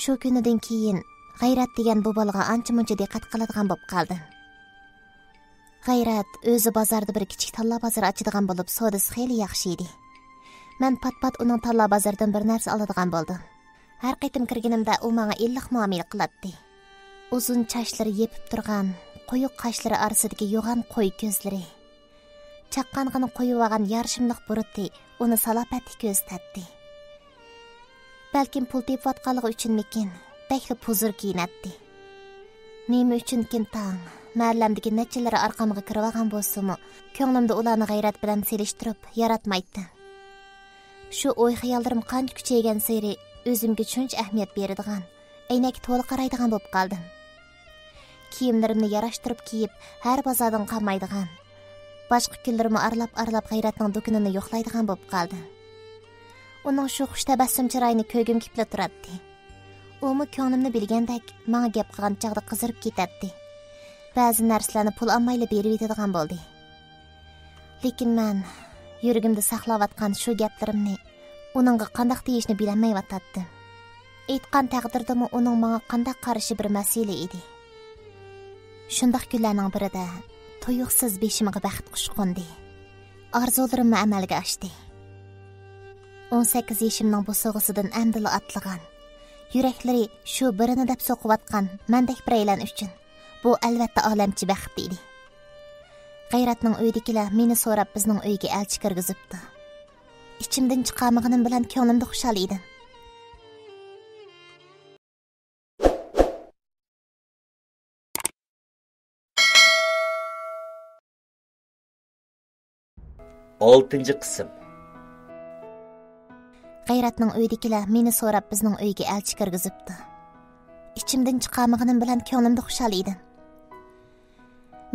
شۇ كۈنىدىن كېيىن غەيرەت دېگەن بۇ بالىغا ئانچە-مۇنچە دىققەت قىلىدىغان بولۇپ قالدىم. غەيرەت ئۆزى بازاردا بىر كىچىك تاللا بازىرى ئاچىدىغان بولۇپ، سودىسى خېلى ياخشى ئىدى. مەن پات-پات ئۇنىڭ تاللا بازىرىدىن بىر نەرسە ئالىدىغان بولدۇم. ھەر قېتىم كىرگىنىمدە ئۇ ماڭا ئىللىق مۇئامىلە قىلاتتى. ئۇزۇن چاچلىرى يېپىپ تۇرغان، قويۇق قاشلىرى ئارىسىدىكى يوغان قوي كۆزلىرى، چاققانغىنا قويۇۋالغان يارىشىملىق بۇرۇتى ئۇنى سالاپەتلىك كۆرسىتەتتى. بەلكىم پۇل تېپىۋاتقانلىقى ئۈچۈنمىكىن، بەكلا پۇزۇر كىيىنەتتى. نېمە ئۈچۈنكىن تاڭ، مەھەللەمدىكى نەچچىلىرى ئارقامغا كىرىۋالغان بولسىمۇ، كۆڭلۈمدە ئۇلارنى غەيرەت بىلەن سېلىشتۇرۇپ ياراتمايتتىم. شۇ ئوي-خىياللىرىم قانچە كۈچەيگەنسېرى، ئۆزۈمگە شۇنچە ئەھمىيەت بېرىدىغان، ئەينەككە تولا قارايدىغان بولۇپ قالدىم. كىيىملىرىمنى ياراشتۇرۇپ كىيىپ، ھەر بازاردىن قالمايدىغان، باشقا كۈنلىرىمۇ ئارىلاپ-ئارىلاپ غەيرەتنىڭ دۇكىنىنى يوقلايدىغان بولۇپ قالدىم. ئۇنىڭ شۇ خۇش تەبەسسۇم چىرايىنى كۆرگۈم كېلىپلا تۇراتتى. ئۇمۇ كۆڭلۈمنى بىلگەندەك، ماڭا گەپ قىلغان چاغدا قىزىرىپ كېتەتتى. بەزى نەرسىلەرنى پۇل ئالمايلا بېرىۋېتىدىغان بولدى. لېكىن مەن يۈرىكىمدە ساقلاۋاتقان شۇ گەپلىرىمنى ئۇنىڭغا قانداق دېيىشنى بىلەلمەيۋاتاتتىم. ئېيتقان تەقدىردىمۇ ئۇنىڭ ماڭا قانداق قارىشى بىر مەسىلە ئىدى. شۇنداق كۈنلەرنىڭ بىرىدە تۇيۇقسىز بېشىمغا بەخت قۇشى قوندى. ئارزۇلىرىممۇ ئەمەلگە ئاشتى. ئون سەككىز يېشىمنىڭ بوسۇغىسىدىن ئەمدىلا ئاتلىغان، يۈرەكلىرى شۇ بىرىنى دەپ سوقۇۋاتقان مەندەك بىرەيلەن ئۈچۈن بۇ ئەلۋەتتە ئالەمچە بەخت ئىدى. غەيرەتنىڭ ئۆيىدىكىلەر مېنى سوراپ بىزنىڭ ئۆيگە ئەلچى كىرگۈزۈپتۇ. ئىچىمدىن چىقارمىغىنىم بىلەن كۆڭلۈمدە خۇشال ئىدىم. ئالتىنچى قىسىم. غەيرەتنىڭ ئۆيىدىكىلەر مېنى سوراپ بىزنىڭ ئۆيگە ئەلچى كىرگۈزۈپتۇ. ئىچىمدىن چىقارمىغىنىم بىلەن كۆڭلۈمدە خۇشال ئىدىم.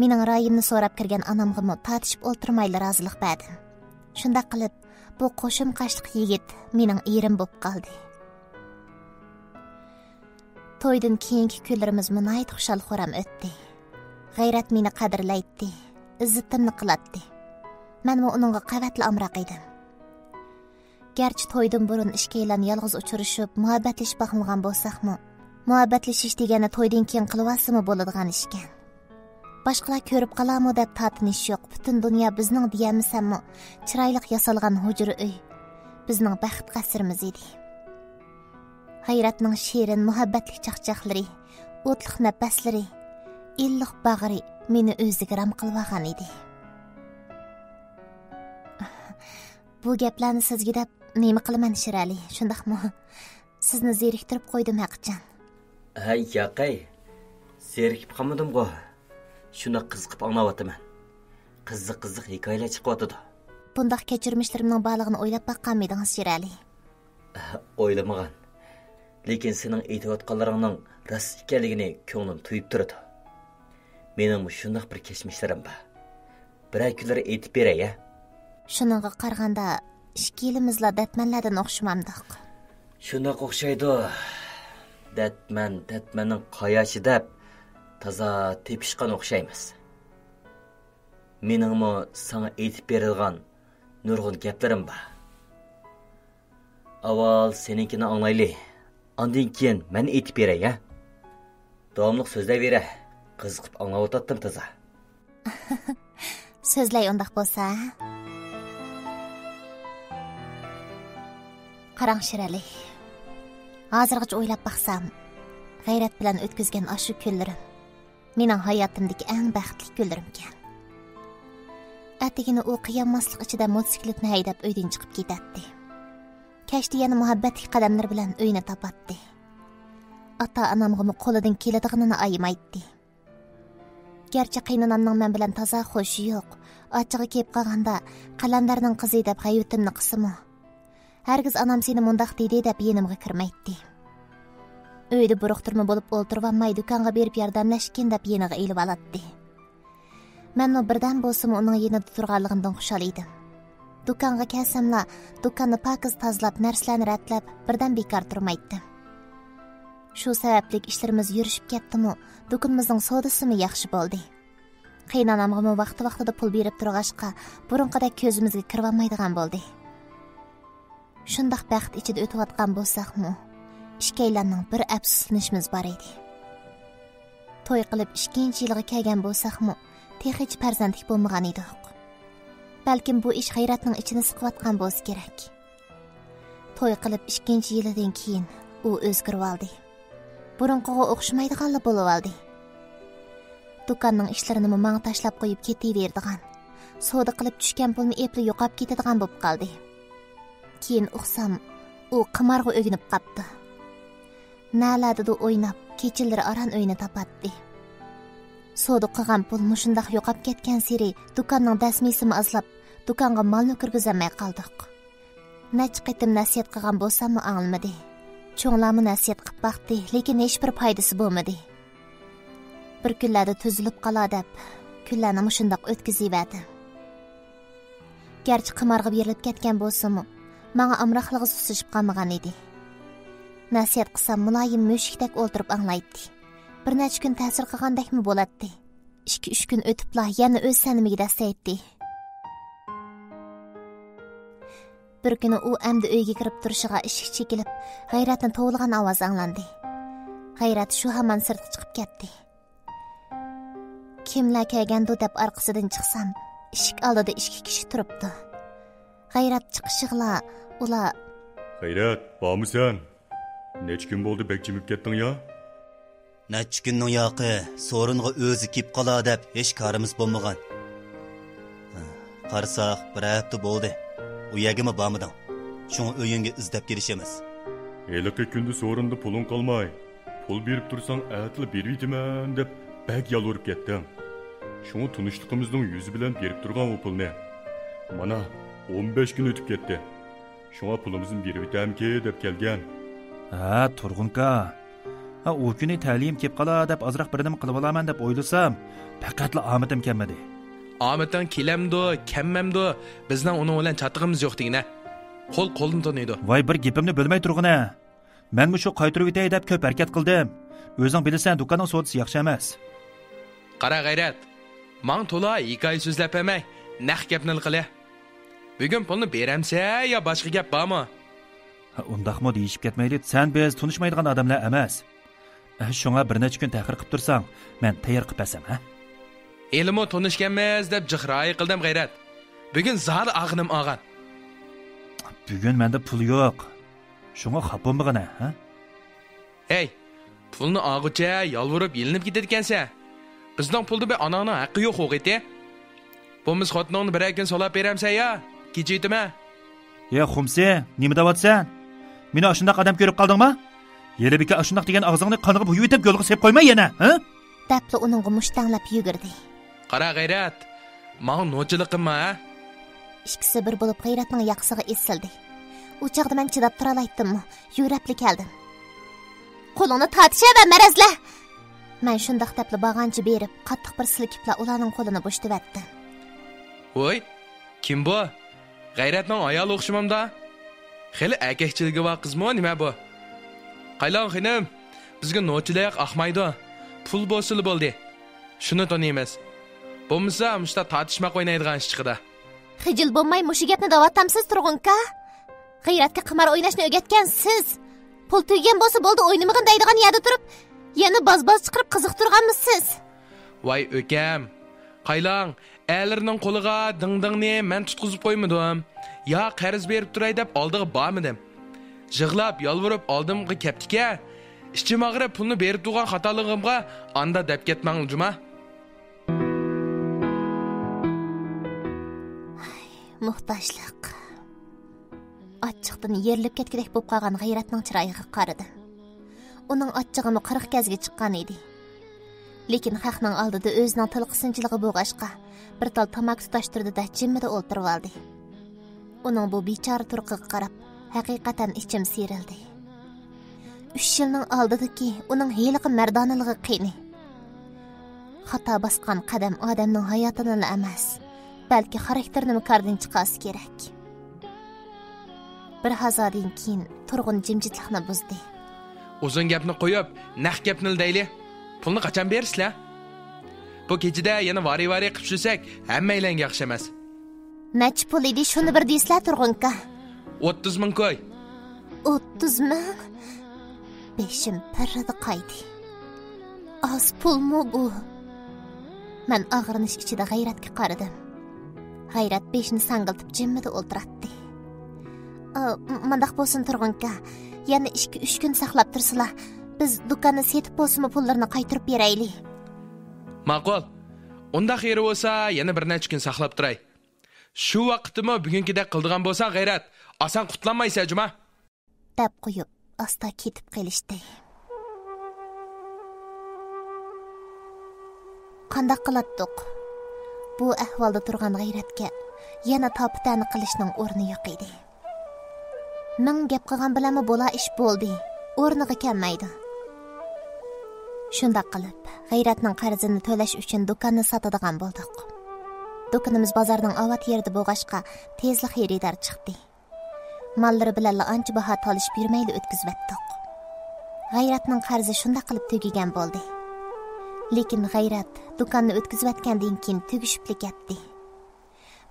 مېنىڭ رايىمنى سوراپ كىرگەن ئانامغىمۇ تارتىشىپ ئولتۇرمايلا رازىلىق بەردىم. شۇنداق قىلىپ، بۇ قوشۇم قاشلىق يىگىت مېنىڭ ئېرىم بولۇپ قالدى. تويدىن كېيىنكى كۈنلىرىمىزمۇ ناھايىتى خۇشال-خۇرام ئۆتتى. غەيرەت مېنى قەدىرلەيتتى، ئىززىتىمنى قىلاتتى. مەنمۇ ئۇنىڭغا قەۋەتلا ئامراق ئىدىم. گەرچە تويدىن بۇرۇن ئىككىيلەن يالغۇز ئۇچرىشىپ، مۇھەببەتلىشىپ باقمىغان بولساقمۇ، مۇھەببەتلىشىش دېگەننى تويدىن كېيىن قىلىۋالسىمۇ بولىدىغان ئىشكەن. باشقىلار كۆرۈپ قالارمۇ دەپ تارتىنىش يوق، پۈتۈن دۇنيا بىزنىڭ دېيەلمىسەممۇ، چىرايلىق ياسالغان ھۇجرا ئۆي بىزنىڭ بەخت قەسرىمىز ئىدى. غەيرەتنىڭ شېرىن مۇھەببەتلىك چاقچاقلىرى، ئوتلۇق نەپەسلىرى، ئىللىق باغرى مېنى ئۆزىگە رام قىلىۋالغان ئىدى. بۇ گەپلەرنى سىزگە دەپ نېمە قىلىمەن، شىرئەلى، شۇنداقمۇ؟ سىزنى زېرىكتۈرۈپ قويدۇم ھەقىچان. ھەي، ياقەي، زېرىكىپ قالمىدىمغۇ؟ شۇنداق قىزىقىپ ئاڭلاۋاتىمەن. قىزىق-قىزىق ھېكايىلەر چىقىۋاتىدۇ. بۇنداق كەچۈرمىشلىرىمنىڭ بارلىقىنى ئويلاپ باققانمىدىڭىز، شىرئەلى؟ ئويلىمىغان. لېكىن سېنىڭ ئېيتىۋاتقانلىرىڭنىڭ راست ئىكەنلىكىنى كۆڭلۈم تۇيۇپ تۇرىدۇ. مېنىڭمۇ شۇنداق بىر كەچمىشلىرىم بار. بىرەر كۈنلىرى ئېيتىپ بېرەي، ھە؟ شۇنىڭغا قارىغاندا، ئىككىيلىمىزلا دەتمەنلەردىن ئوخشىمامدۇق؟ شۇنداق ئوخشايدۇ. دەتمەن، دەتمەننىڭ قاياشى دەپ تازا تېپىشقان ئوخشايمىز. مېنىڭمۇ ساڭا ئېيتىپ بېرىدىغان نۇرغۇن گەپلىرىم بار. ئاۋۋال سېنىڭكىنى ئاڭلايلى. ئاندىن كېيىن مەن ئېيتىپ بېرەي، ھە؟ داۋاملىق سۆزلەيۋېرە. قىزىقىپ ئاڭلاۋاتاتتىم تازا. سۆزلەي ئۇنداق بولسا. قاراڭ شىرئەلى. ھازىرغىچە ئويلاپ باقسام، غەيرەت بىلەن ئۆتكۈزگەن ئاشۇ كۈنلىرىم مېنىڭ ھاياتىمدىكى ئەڭ بەختلىك كۈنلىرىمكەن. ئەتىگىنى ئۇ قىيالماسلىق ئىچىدە موتوسىكلىتنى ھەيدەپ ئۆيدىن چىقىپ كېتەتتى. كەچتە يەنە مۇھەببەتلىك قەدەملىرى بىلەن ئۆينى تاپاتتى. ئاتا-ئانامغىمۇ قولىدىن كېلىدىغىنىنى ئايىمايتتى. گەرچە قېينانامنىڭ مەن بىلەن تازا خوشى يوق، ئاچچىقى كېلىپ قالغاندا قەلەندەرنىڭ قىزى دەپ غەيۋىتىمنى قىسىمۇ، ھەرگىز ئانام سېنى مۇنداق دېدى دەپ يېنىمغا كىرمەيتتى. ئۆيدە بۇرۇقتۇرما بولۇپ ئولتۇرۇۋالماي، دۇكانغا بېرىپ ياردەملەشكىن دەپ يېنىغا ئېلىۋالاتتى. مەنمۇ بىردەم بولسىمۇ ئۇنىڭ يېنىدا تۇرغانلىقىمدىن خۇشال ئىدىم. دۇكانغا كەلسەملا، دۇكاننى پاكىز تازىلاپ، نەرسىلەرنى رەتلەپ، بىردەم بىكار تۇرمايتتىم. شۇ سەۋەبلىك ئىشلىرىمىز يۈرۈشۈپ كەتتىمۇ، دۇكىنىمىزنىڭ سودىسىمۇ ياخشى بولدى. قېينانامغىمۇ ۋاقتى-ۋاقتىدا پۇل بېرىپ تۇرغاچقا، بۇرۇنقىدەك كۆزىمىزگە كىرىۋالمايدىغان بولدى. شۇنداق بەخت ئىچىدە ئۆتۈۋاتقان بولساقمۇ، ئىككىيلەننىڭ بىر ئەپسۇسلىنىشىمىز بار ئىدى. توي قىلىپ ئىككىنچى يىلىغا كەلگەن بولساقمۇ، تېخىچە پەرزەنتلىك بولمىغان ئىدۇق. بەلكىم بۇ ئىش غەيرەتنىڭ ئىچىنى سىقىۋاتقان بولسا كېرەك. توي قىلىپ ئىككىنچى يىلىدىن كېيىن ئۇ ئۆزگىرىۋالدى. بۇرۇنقىغا ئوخشىمايدىغانلا بولۇۋالدى. دۇكاننىڭ ئىشلىرىنىمۇ ماڭا تاشلاپ قويۇپ كېتىۋېرىدىغان، سودا قىلىپ چۈشكەن پۇلنى ئېپلا يوقاپ كېتىدىغان بولۇپ قالدى. كېيىن ئۇقسام، ئۇ قىمارغا ئۆگىنىپ قاپتۇ. نەلەردىدۇ ئويناپ، كېچىلىرى ئاران ئۆينى تاپاتتى. سودا قىلغان پۇل مۇشۇنداق يوقاپ كەتكەنسېرى، دۇكاننىڭ دەسمىسىمۇ ئازلاپ، دۇكانغا مالمۇ كىرگۈزەلمەي قالدۇق. نەچچە قېتىم نەسىھەت قىلغان بولساممۇ ئاڭلىمىدى. چوڭلارمۇ نەسىھەت قىلىپ باقتى، لېكىن ھېچبىر پايدىسى بولمىدى. بىر كۈنلەردە تۈزۈلۈپ قالا دەپ، كۈنلەرنى مۇشۇنداق ئۆتكۈزۈۋەردىم. گەرچە قىمارغا بېرىلىپ كەتكەن بولسىمۇ، ماڭا ئامراقلىقى سۇسلىشىپ قالمىغان ئىدى. نەسىھەت قىلسام، مۇلايىم مۈشۈكتەك ئولتۇرۇپ ئاڭلايتتى. بىر نەچچە كۈن تەسىر قىلغاندەكمۇ بولاتتى. ئىككى-ئۈچ كۈن ئۆتۈپلا يەنە ئۆز سەنىمىگە دەسسەيتتى. بىر كۈنى ئۇ ئەمدى ئۆيگە كىرىپ تۇرۇشىغا ئىشىك چېكىلىپ، غەيرەتنى توۋلىغان ئاۋاز ئاڭلاندى. غەيرەت شۇ ھامان سىرتقا چىقىپ كەتتى. كىملەر كەلگەندۇ دەپ ئارقىسىدىن چىقسام، ئىشىك ئالدىدا ئىككى كىشى تۇرۇپتۇ. غەيرەت چىقىشىغىلا ئۇلار: غەيرەت، بارمۇ سەن؟ نەچچە كۈن بولدى بەك جىمىپ كەتتىڭ يا؟ نەچچە كۈننىڭ ياقى سورۇنغا ئۆزى كېلىپ قالا دەپ ھېچ كارىمىز بولمىغان. قارىساق، بىر ھەپتە بولدى. ئۇ يەرگىمۇ بارمىدىڭ. شۇڭا ئۆيۈڭگە ئىزدەپ كېلىشىمىز. ھېلىقى كۈندە سورۇندا پۇلۇڭ قالماي، پۇل بېرىپ تۇرساڭ ئەتىلا بېرىۋېتىمەن دەپ بەك يالۋۇرۇپ كەتتىڭ. شۇڭا تونۇشلۇقىمىزنىڭ يۈزى بىلەن بېرىپ تۇرغان ئۇ پۇلنى. مانا، ئون بەش كۈن ئۆتۈپ كەتتى. شۇڭا پۇلىمىزنى بېرىۋېتەمكى دەپ كەلگەن. ھە، تۇرغۇنكا. ھە، ئۇ كۈنى تەلىيىم كېلىپ قالا دەپ ئازراق بىر نېمە قىلىۋالارمەن دەپ ئويلىسام، پەقەتلا ئامىتىم كەلمىدى. ئامىتىڭ كېلەمدۇ، كەلمەمدۇ، بىزنىڭ ئۇنىڭ بىلەن چاتىقىمىز يوق دېگىنە. قول قولنى تونۇيدۇ. ۋاي، بىر گېپىمنى بۆلمەي تۇرغىنە. مەنمۇ شۇ قايتۇرۇۋېتەي دەپ كۆپ ھەرىكەت قىلدىم. ئۆزۈڭ بىلىسەن، دۇكاننىڭ سودىسى ياخشى ئەمەس. قارا غەيرەت، ماڭا تولا ھېكايە سۆزلەپ بەرمەي، نەق گەپنىلا قىلە. بۈگۈن پۇلنى بېرەمسەن يا باشقا گەپ بارمۇ؟ ھە، ئۇنداقمۇ دېيىشىپ كەتمەيلى، سەن بىز تونۇشمايدىغان ئادەملەر ئەمەس. ھە، شۇڭا بىر نەچچە كۈن تەخىر قىپ تۇرساڭ، مەن تەييار قىپ بەرسەم، ھە؟ ھېلىمۇ تونۇشكەنمىز دەپ جىق رايى قىلدىم غەيرەت. بۈگۈن زادى ئاغىنىم ئاغان. بۈگۈن مەندە پۇل يوق. شۇڭا خاپا بولمىغىنە، ھە؟ ھەي، پۇلنى ئالغۇچە يالۋۇرۇپ يېلىنىپ كېتىدىكەنسەن. بىزنىڭ پۇلدا بىر ئاناڭنىڭ ھەققى يوق ئوغىتى. بولمىسا خوتۇنۇڭنى بىرەر كۈن سولاپ بېرەمسەن يا؟ كېچىۋېتىمەن. يا خۇمسى، نېمە دەۋاتىسەن؟ مېنى ئاشۇنداق ئادەم كۆرۈپ قالدىڭما؟ يېلى بىكە ئاشۇنداق دېگەن ئاغزىڭنى قانغا بويىۋېتىپ يولغا سېلىپ قويماي يەنە، ھە؟ دەپلا ئۇنىڭغا مۇشتەڭلەپ يۈگۈردى. قارا غەيرەت، ماڭا نوچىلىق قىلما، ھە؟ ئىككىسى بىر بولۇپ غەيرەتنىڭ ياقىسىغا ئېسىلدى. ئۇ چاغدا مەن چىداپ تۇرالايتتىممۇ؟ يۈگۈرۈپلا كەلدىم. قولۇڭنى تارتىشەۋەر، مەرەزلە! مەن شۇنداق دەپلا بارغانچە بېرىپ، قاتتىق بىر سىلكىپلا ئۇلارنىڭ قولىنى بوشىتىۋەتتىم. ۋوي، كىم بۇ؟ غەيرەتنىڭ ئايالى ئوخشىمامدا؟ خېلى ئەركەكچىلىكى بار قىزمۇ نېمە بۇ؟ قايلاڭ خېنىم، بىزگە نوچىلىق ئاقمايدۇ. پۇل بولسىلا بولدى. شۇنى تونۇيمىز. بولمىسا مۇشتا تارتىشماق ئوينايدىغان ئىش چىقىدۇ. خىجىل بولماي مۇشۇ گەپنى دەۋاتامسىز، تۇرغۇنكا؟ غەيرەتكە قىمار ئويناشنى ئۆگەتكەن سىز. پۇل تۈگىگەن بولسا بولدى، ئوينىمىغىن دەيدىغان يەردە تۇرۇپ، يەنە باز-باز چىقىرىپ قىزىقتۇرغانمۇسىز؟ ۋاي ئۆكەم، قايلاڭ، ئەرلىرىنىڭ قولىغا دىڭ-دىڭنى مەن تۇتقۇزۇپ قويمىدىم. يا قەرز بېرىپ تۇراي دەپ ئالدىغا بارمىدىم. يىغلاپ، يالۋۇرۇپ ئالدىمغا كەپتىكەن. ئىچىم ئاغرىپ پۇلنى بېرىپ تۇرغان خاتالىقىمغا ئاندا دەپ كەتمەڭ جۇما. موھتاجلىق. ئاچچىقتىن يېرىلىپ كەتكۈدەك بولۇپ قالغان غەيرەتنىڭ چىرايىغا قارىدىم. ئۇنىڭ ئاچچىقىمۇ قىرىق گەزگە چىققان ئىدى. لېكىن خەقنىڭ ئالدىدا ئۆزىنىڭ تىلقا سىنچىلىقى بولغاچقا، بىر تال تاماكا تۇتاشتۇردى-دە، جىممىدە ئولتۇرۇۋالدى. ئۇنىڭ بۇ بىچارە تۇرقىغا قاراپ، ھەقىقەتەن ئىچىم سىيرىلدى. ئۈچ يىلنىڭ ئالدىدىكى ئۇنىڭ ھېلىقى مەردانىلىقى قېنى؟ خاتا باسقان قەدەم ئادەمنىڭ ھاياتىنىلا ئەمەس، بەلكى خاراكتېرىنىمۇ كاردىن چىقارسا كېرەك. بىر ھازادىن كېيىن تۇرغۇن جىمجىتلىقنى بۇزدى. ئۇزۇن گەپنى قويۇپ، نەق گەپنىلا دەيلى. پۇلنى قاچان بېرىسىلەر؟ بۇ كېچىدە يەنە ۋارى-ۋارى قىلىپ يۈرسەك، ھەممەيلەنگە ياخشى ئەمەس. نەچچە پۇل ئىدى، شۇنى بىر دېسىلە، تۇرغۇنكا. ئوتتۇز مىڭ كوي. ئوتتۇز مىڭ؟ بېشىم پىررىدە قايدى. ئاز پۇلمۇ بۇ؟ مەن ئاغرىنىش ئىچىدە غەيرەتكە قارىدىم. غەيرەت بېشىنى ساڭگىلتىپ جىممىدە ئولتۇراتتى. ئا، م-، مانداق بولسۇن، تۇرغۇنكا. يەنە ئىككى-ئۈچ كۈن ساقلاپ تۇرسىلا، بىز دۇكاننى سېتىپ بولسىمۇ پۇللىرىنى قايتۇرۇپ بېرەيلى. ماقۇل. ئۇنداق يېرى بولسا، يەنە بىر نەچچە كۈن ساقلاپ تۇراي. شۇ ۋاقىتتىمۇ بۈگۈنكىدەك قىلىدىغان بولساڭ، غەيرەت، ئاسان قۇتۇلالمايسەن جۇما. دەپ قويۇپ، ئاستا كېتىپ قېلىشتى. قانداق قىلاتتۇق؟ بۇ ئەھۋالدا تۇرغان غەيرەتكە يەنە تاپا-تەنە قىلىشنىڭ ئورنى يوق ئىدى. مىڭ گەپ قىلغان بىلەنمۇ بولا ئىش بولدى، ئورنىغا كەلمەيدۇ. شۇنداق قىلىپ، غەيرەتنىڭ قەرزىنى تۆلەش ئۈچۈن دۇكاننى ساتىدىغان بولدۇق. دۇكىنىمىز بازارنىڭ ئاۋات يېرىدە بولغاچقا، تېزلا خېرىدار چىقتى. ماللىرى بىلەنلا ئانچە باھا تالىشىپ يۈرمەيلا ئۆتكۈزۈۋەتتۇق. غەيرەتنىڭ قەرزى شۇنداق قىلىپ تۈگىگەن بولدى. لېكىن غەيرەت دۇكاننى ئۆتكۈزۈۋەتكەندىن كېيىن تۈگىشىپلا كەتتى.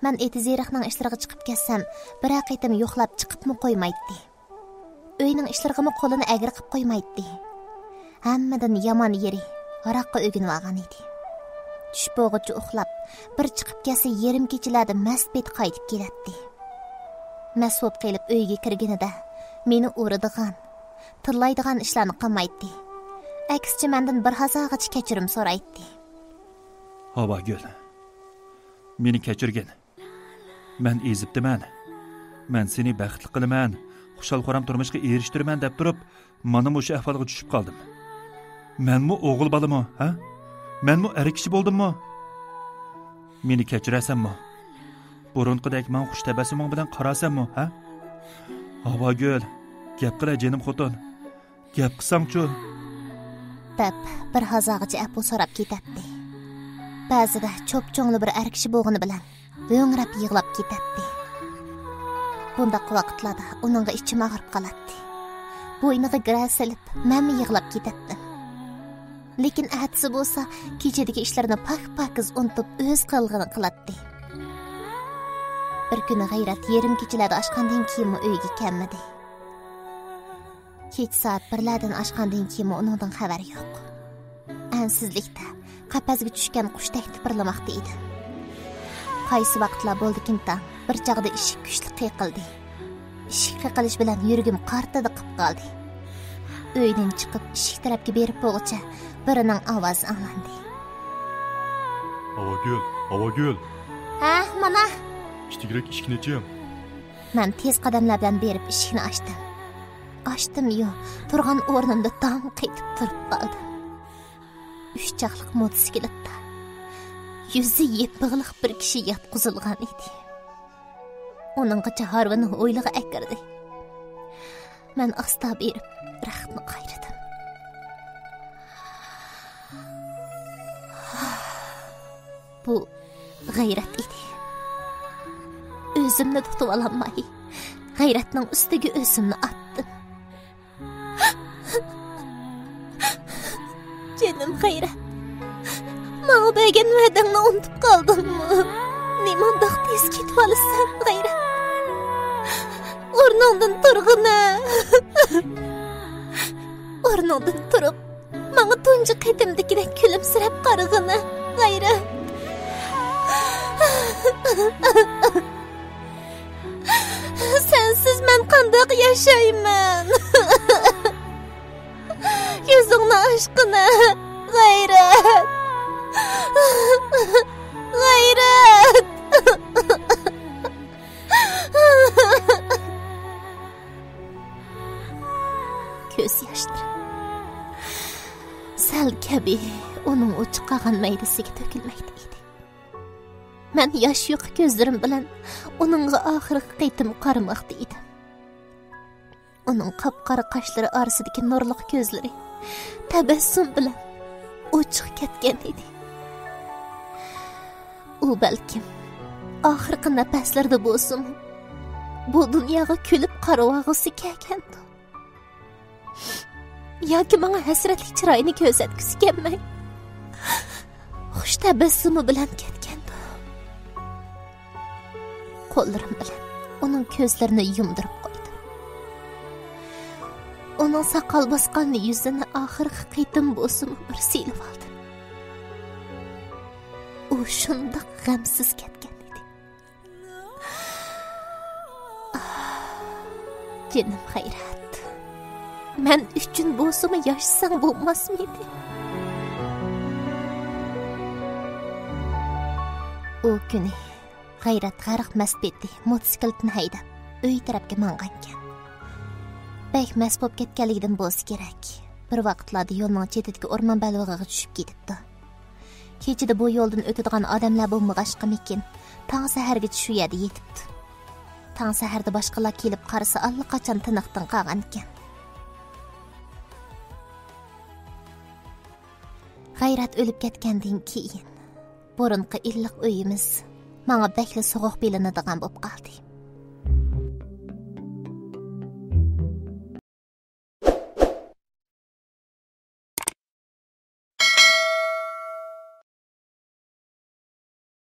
مەن ئېتىز-ئېرىقنىڭ ئىشلىرىغا چىقىپ كەتسەم، بىرەر قېتىم يوقلاپ چىقىپمۇ قويمايتتى. ئۆينىڭ ئىشلىرىغىمۇ قولىنى ئەگرى قىلىپ قويمايتتى. ھەممىدىن يامان يېرى، ھاراققا ئۆگىنىۋالغان ئىدى. چۈش بولغۇچە ئۇخلاپ، بىر چىقىپ كەتسە، يېرىم كېچىلەردە مەست پېتى قايتىپ كېلەتتى. مەست بولۇپ قېلىپ ئۆيگە كىرگىنىدە، مېنى ئۇرىدىغان، تىللايدىغان ئىشلارنى قىلمايتتى. ئەكسىچە، مەندىن بىر ھازاغىچە كەچۈرۈم سورايتتى. ھاۋاگۈل، مېنى كەچۈرگىن. مەن ئېزىپتىمەن. مەن سېنى بەختلىك قىلىمەن، خۇشال-خۇرام تۇرمۇشقا ئېرىشتۈرىمەن دەپ تۇرۇپ، مانا مۇشۇ ئەھۋالغا چۈشۈپ قالدىم. مەنمۇ ئوغۇل بالىمۇ، ھە؟ مەنمۇ ئەر كىشى بولدۇممۇ؟ مېنى كەچۈرەسەنمۇ؟ بۇرۇنقىدەك ماڭا خۇش تەبەسسۇمۇڭ بىلەن قاراسەنمۇ، ھە؟ ھاۋاگۈل، گەپ قىلە جېنىم خوتۇن. گەپ قىلساڭچۇ؟ دەپ، بىر ھازاغىچە ئەپۇ سوراپ كېتەتتى. بەزىدە چوپچوڭلا بىر ئەر كىشى بولغىنى بىلەن ھۆڭرەپ يىغلاپ كېتەتتى. بۇنداق ۋاقىتلاردا ئۇنىڭغا ئىچىم ئاغرىپ قالاتتى. بوينىغا گىرە سېلىپ، مەنمۇ يىغلاپ كېتەتتىم. لېكىن ئەتىسى بولسا كېچىدىكى ئىشلىرىنى پاك-پاكىز ئۇنتۇپ، ئۆز قىلغىنى قىلاتتى. بىر كۈنى غەيرەت يېرىم كېچىلەردە ئاشخانىدىن كېيىنمۇ ئۆيگە كەلمىدى. كېچە سائەت بىرلەردىن ئاشقاندىن كېيىنمۇ ئۇنىڭدىن خەۋەر يوق. ئەنسىزلىكتە قەپەسكە چۈشكەن قۇشتەك تىپىرلىماقتا ئىدىم. قايسى ۋاقىتلار بولدىكىنتاڭ، بىر چاغدا ئىشىك كۈچلۈك قېقىلدى. ئىشىك قېقىلىش بىلەن يۈرىكىم قارتىدە قىپ قالدى. ئۆيدىن چىقىپ، ئىشىك تەرەپكە بېرىپ بولغۇچە بىرىنىڭ ئاۋازى ئاڭلاندى. ھاۋاگۈل، ھاۋاگۈل! ھە، مانا! ئىتتىكرەك ئىشىكنى ئېچىڭ. مەن تېز قەدەملەر بىلەن بېرىپ ئىشىكنى ئاچتىم. ئاچتىممۇ، تۇرغان ئورنۇمدا داڭ قېتىپ تۇرۇپ قالدىم. ئۈچ چاقلىق موتوسىكلىتتا يۈزى يېپىقلىق بىر كىشى ياتقۇزۇلغان ئىدى. ئۇنىڭغىچە ھارۋىنى ھويلىغا ئەكىردى. مەن ئاستا بېرىپ رەختنى قايرىدىم. بۇ غەيرەت ئىدى. ئۆزۈمنى تۇتۇۋالالماي، غەيرەتنىڭ ئۈستىگە ئۆزۈمنى ئاتتىم. جېنىم غەيرەت، ماڭا بەرگەن ۋەدەڭنى ئۇنتۇپ قالدىڭمۇ؟ نېمانداق تېز كېتىۋالىسەن، غەيرەت؟ ئورنۇڭدىن تۇرغىنە. ئورنۇڭدىن تۇرۇپ، ماڭا تۇنجى قېتىمدىكىدەك كۈلۈمسىرەپ قارىغىنە، غەيرەت. سەنسىز مەن قانداق ياشايمەن؟ كۆزۈڭنى ئاچقىنە، غەيرەت! غەيرەت! كۆز ياشلىرىم سەل كەبى ئۇنىڭ ئوچۇق قالغان مەيدىسىگە تۆكۈلمەكتە ئىدى. مەن ياش يۇقا كۆزلىرىم بىلەن ئۇنىڭغا ئاخىرقى قېتىم قارىماقتا ئىدىم. ئۇنىڭ قاپقارا قاشلىرى ئارىسىدىكى نۇرلۇق كۆزلىرى تەبەسسۇم بىلەن ئوچۇق كەتكەن ئىدى. ئۇ بەلكىم ئاخىرقى نەپەسلىرىدە بولسىمۇ، بۇ دۇنياغا كۈلۈپ قارىۋالغۇسى كەلگەندۇ. ياكى ماڭا ھەسرەتلىك چىرايىنى كۆرسەتكۈسى كەلمەي، خۇش تەبەسسۇمى بىلەن كەتكەندۇ. قوللىرىم بىلەن ئۇنىڭ كۆزلىرىنى يۇمدۇرۇپ قويدۇم. ئۇنىڭ ساقال باسقان يۈزىنى ئاخىرقى قېتىم بولسىمۇ بىر سىيلىۋالدىم. ئۇ شۇنداق غەمسىز كەتكەن ئىدى. جېنىم غەيرەت، مەن ئۈچۈن بولسىمۇ ياشىساڭ بولماسمىدى؟ ئۇ كۈنى غەيرەت غەرق مەست پېتى موتوسىكلىتىنى ھەيدەپ، ئۆي تەرەپكە ماڭغانىكەن. بەك مەست بولۇپ كەتكەنلىكىدىن بولسا كېرەك، بىر ۋاقىتلاردا يولنىڭ چېتىدىكى ئورمان بەلبېغىغا چۈشۈپ كېتىپتۇ. كېچىدە بۇ يولدىن ئۆتىدىغان ئادەملەر بولمىغاچقىمىكىن، تاڭ سەھەرگىچە شۇ يەردە يېتىپتۇ. تاڭ سەھەردە باشقىلار كېلىپ قارىسا، ئاللىقاچان تىنىقتىن قالغانىكەن. غەيرەت ئۆلۈپ كەتكەندىن كېيىن، بۇرۇنقى ئىللىق ئۆيىمىز ماڭا بەكلا سوغۇق بىلىنىدىغان بولۇپ قالدى.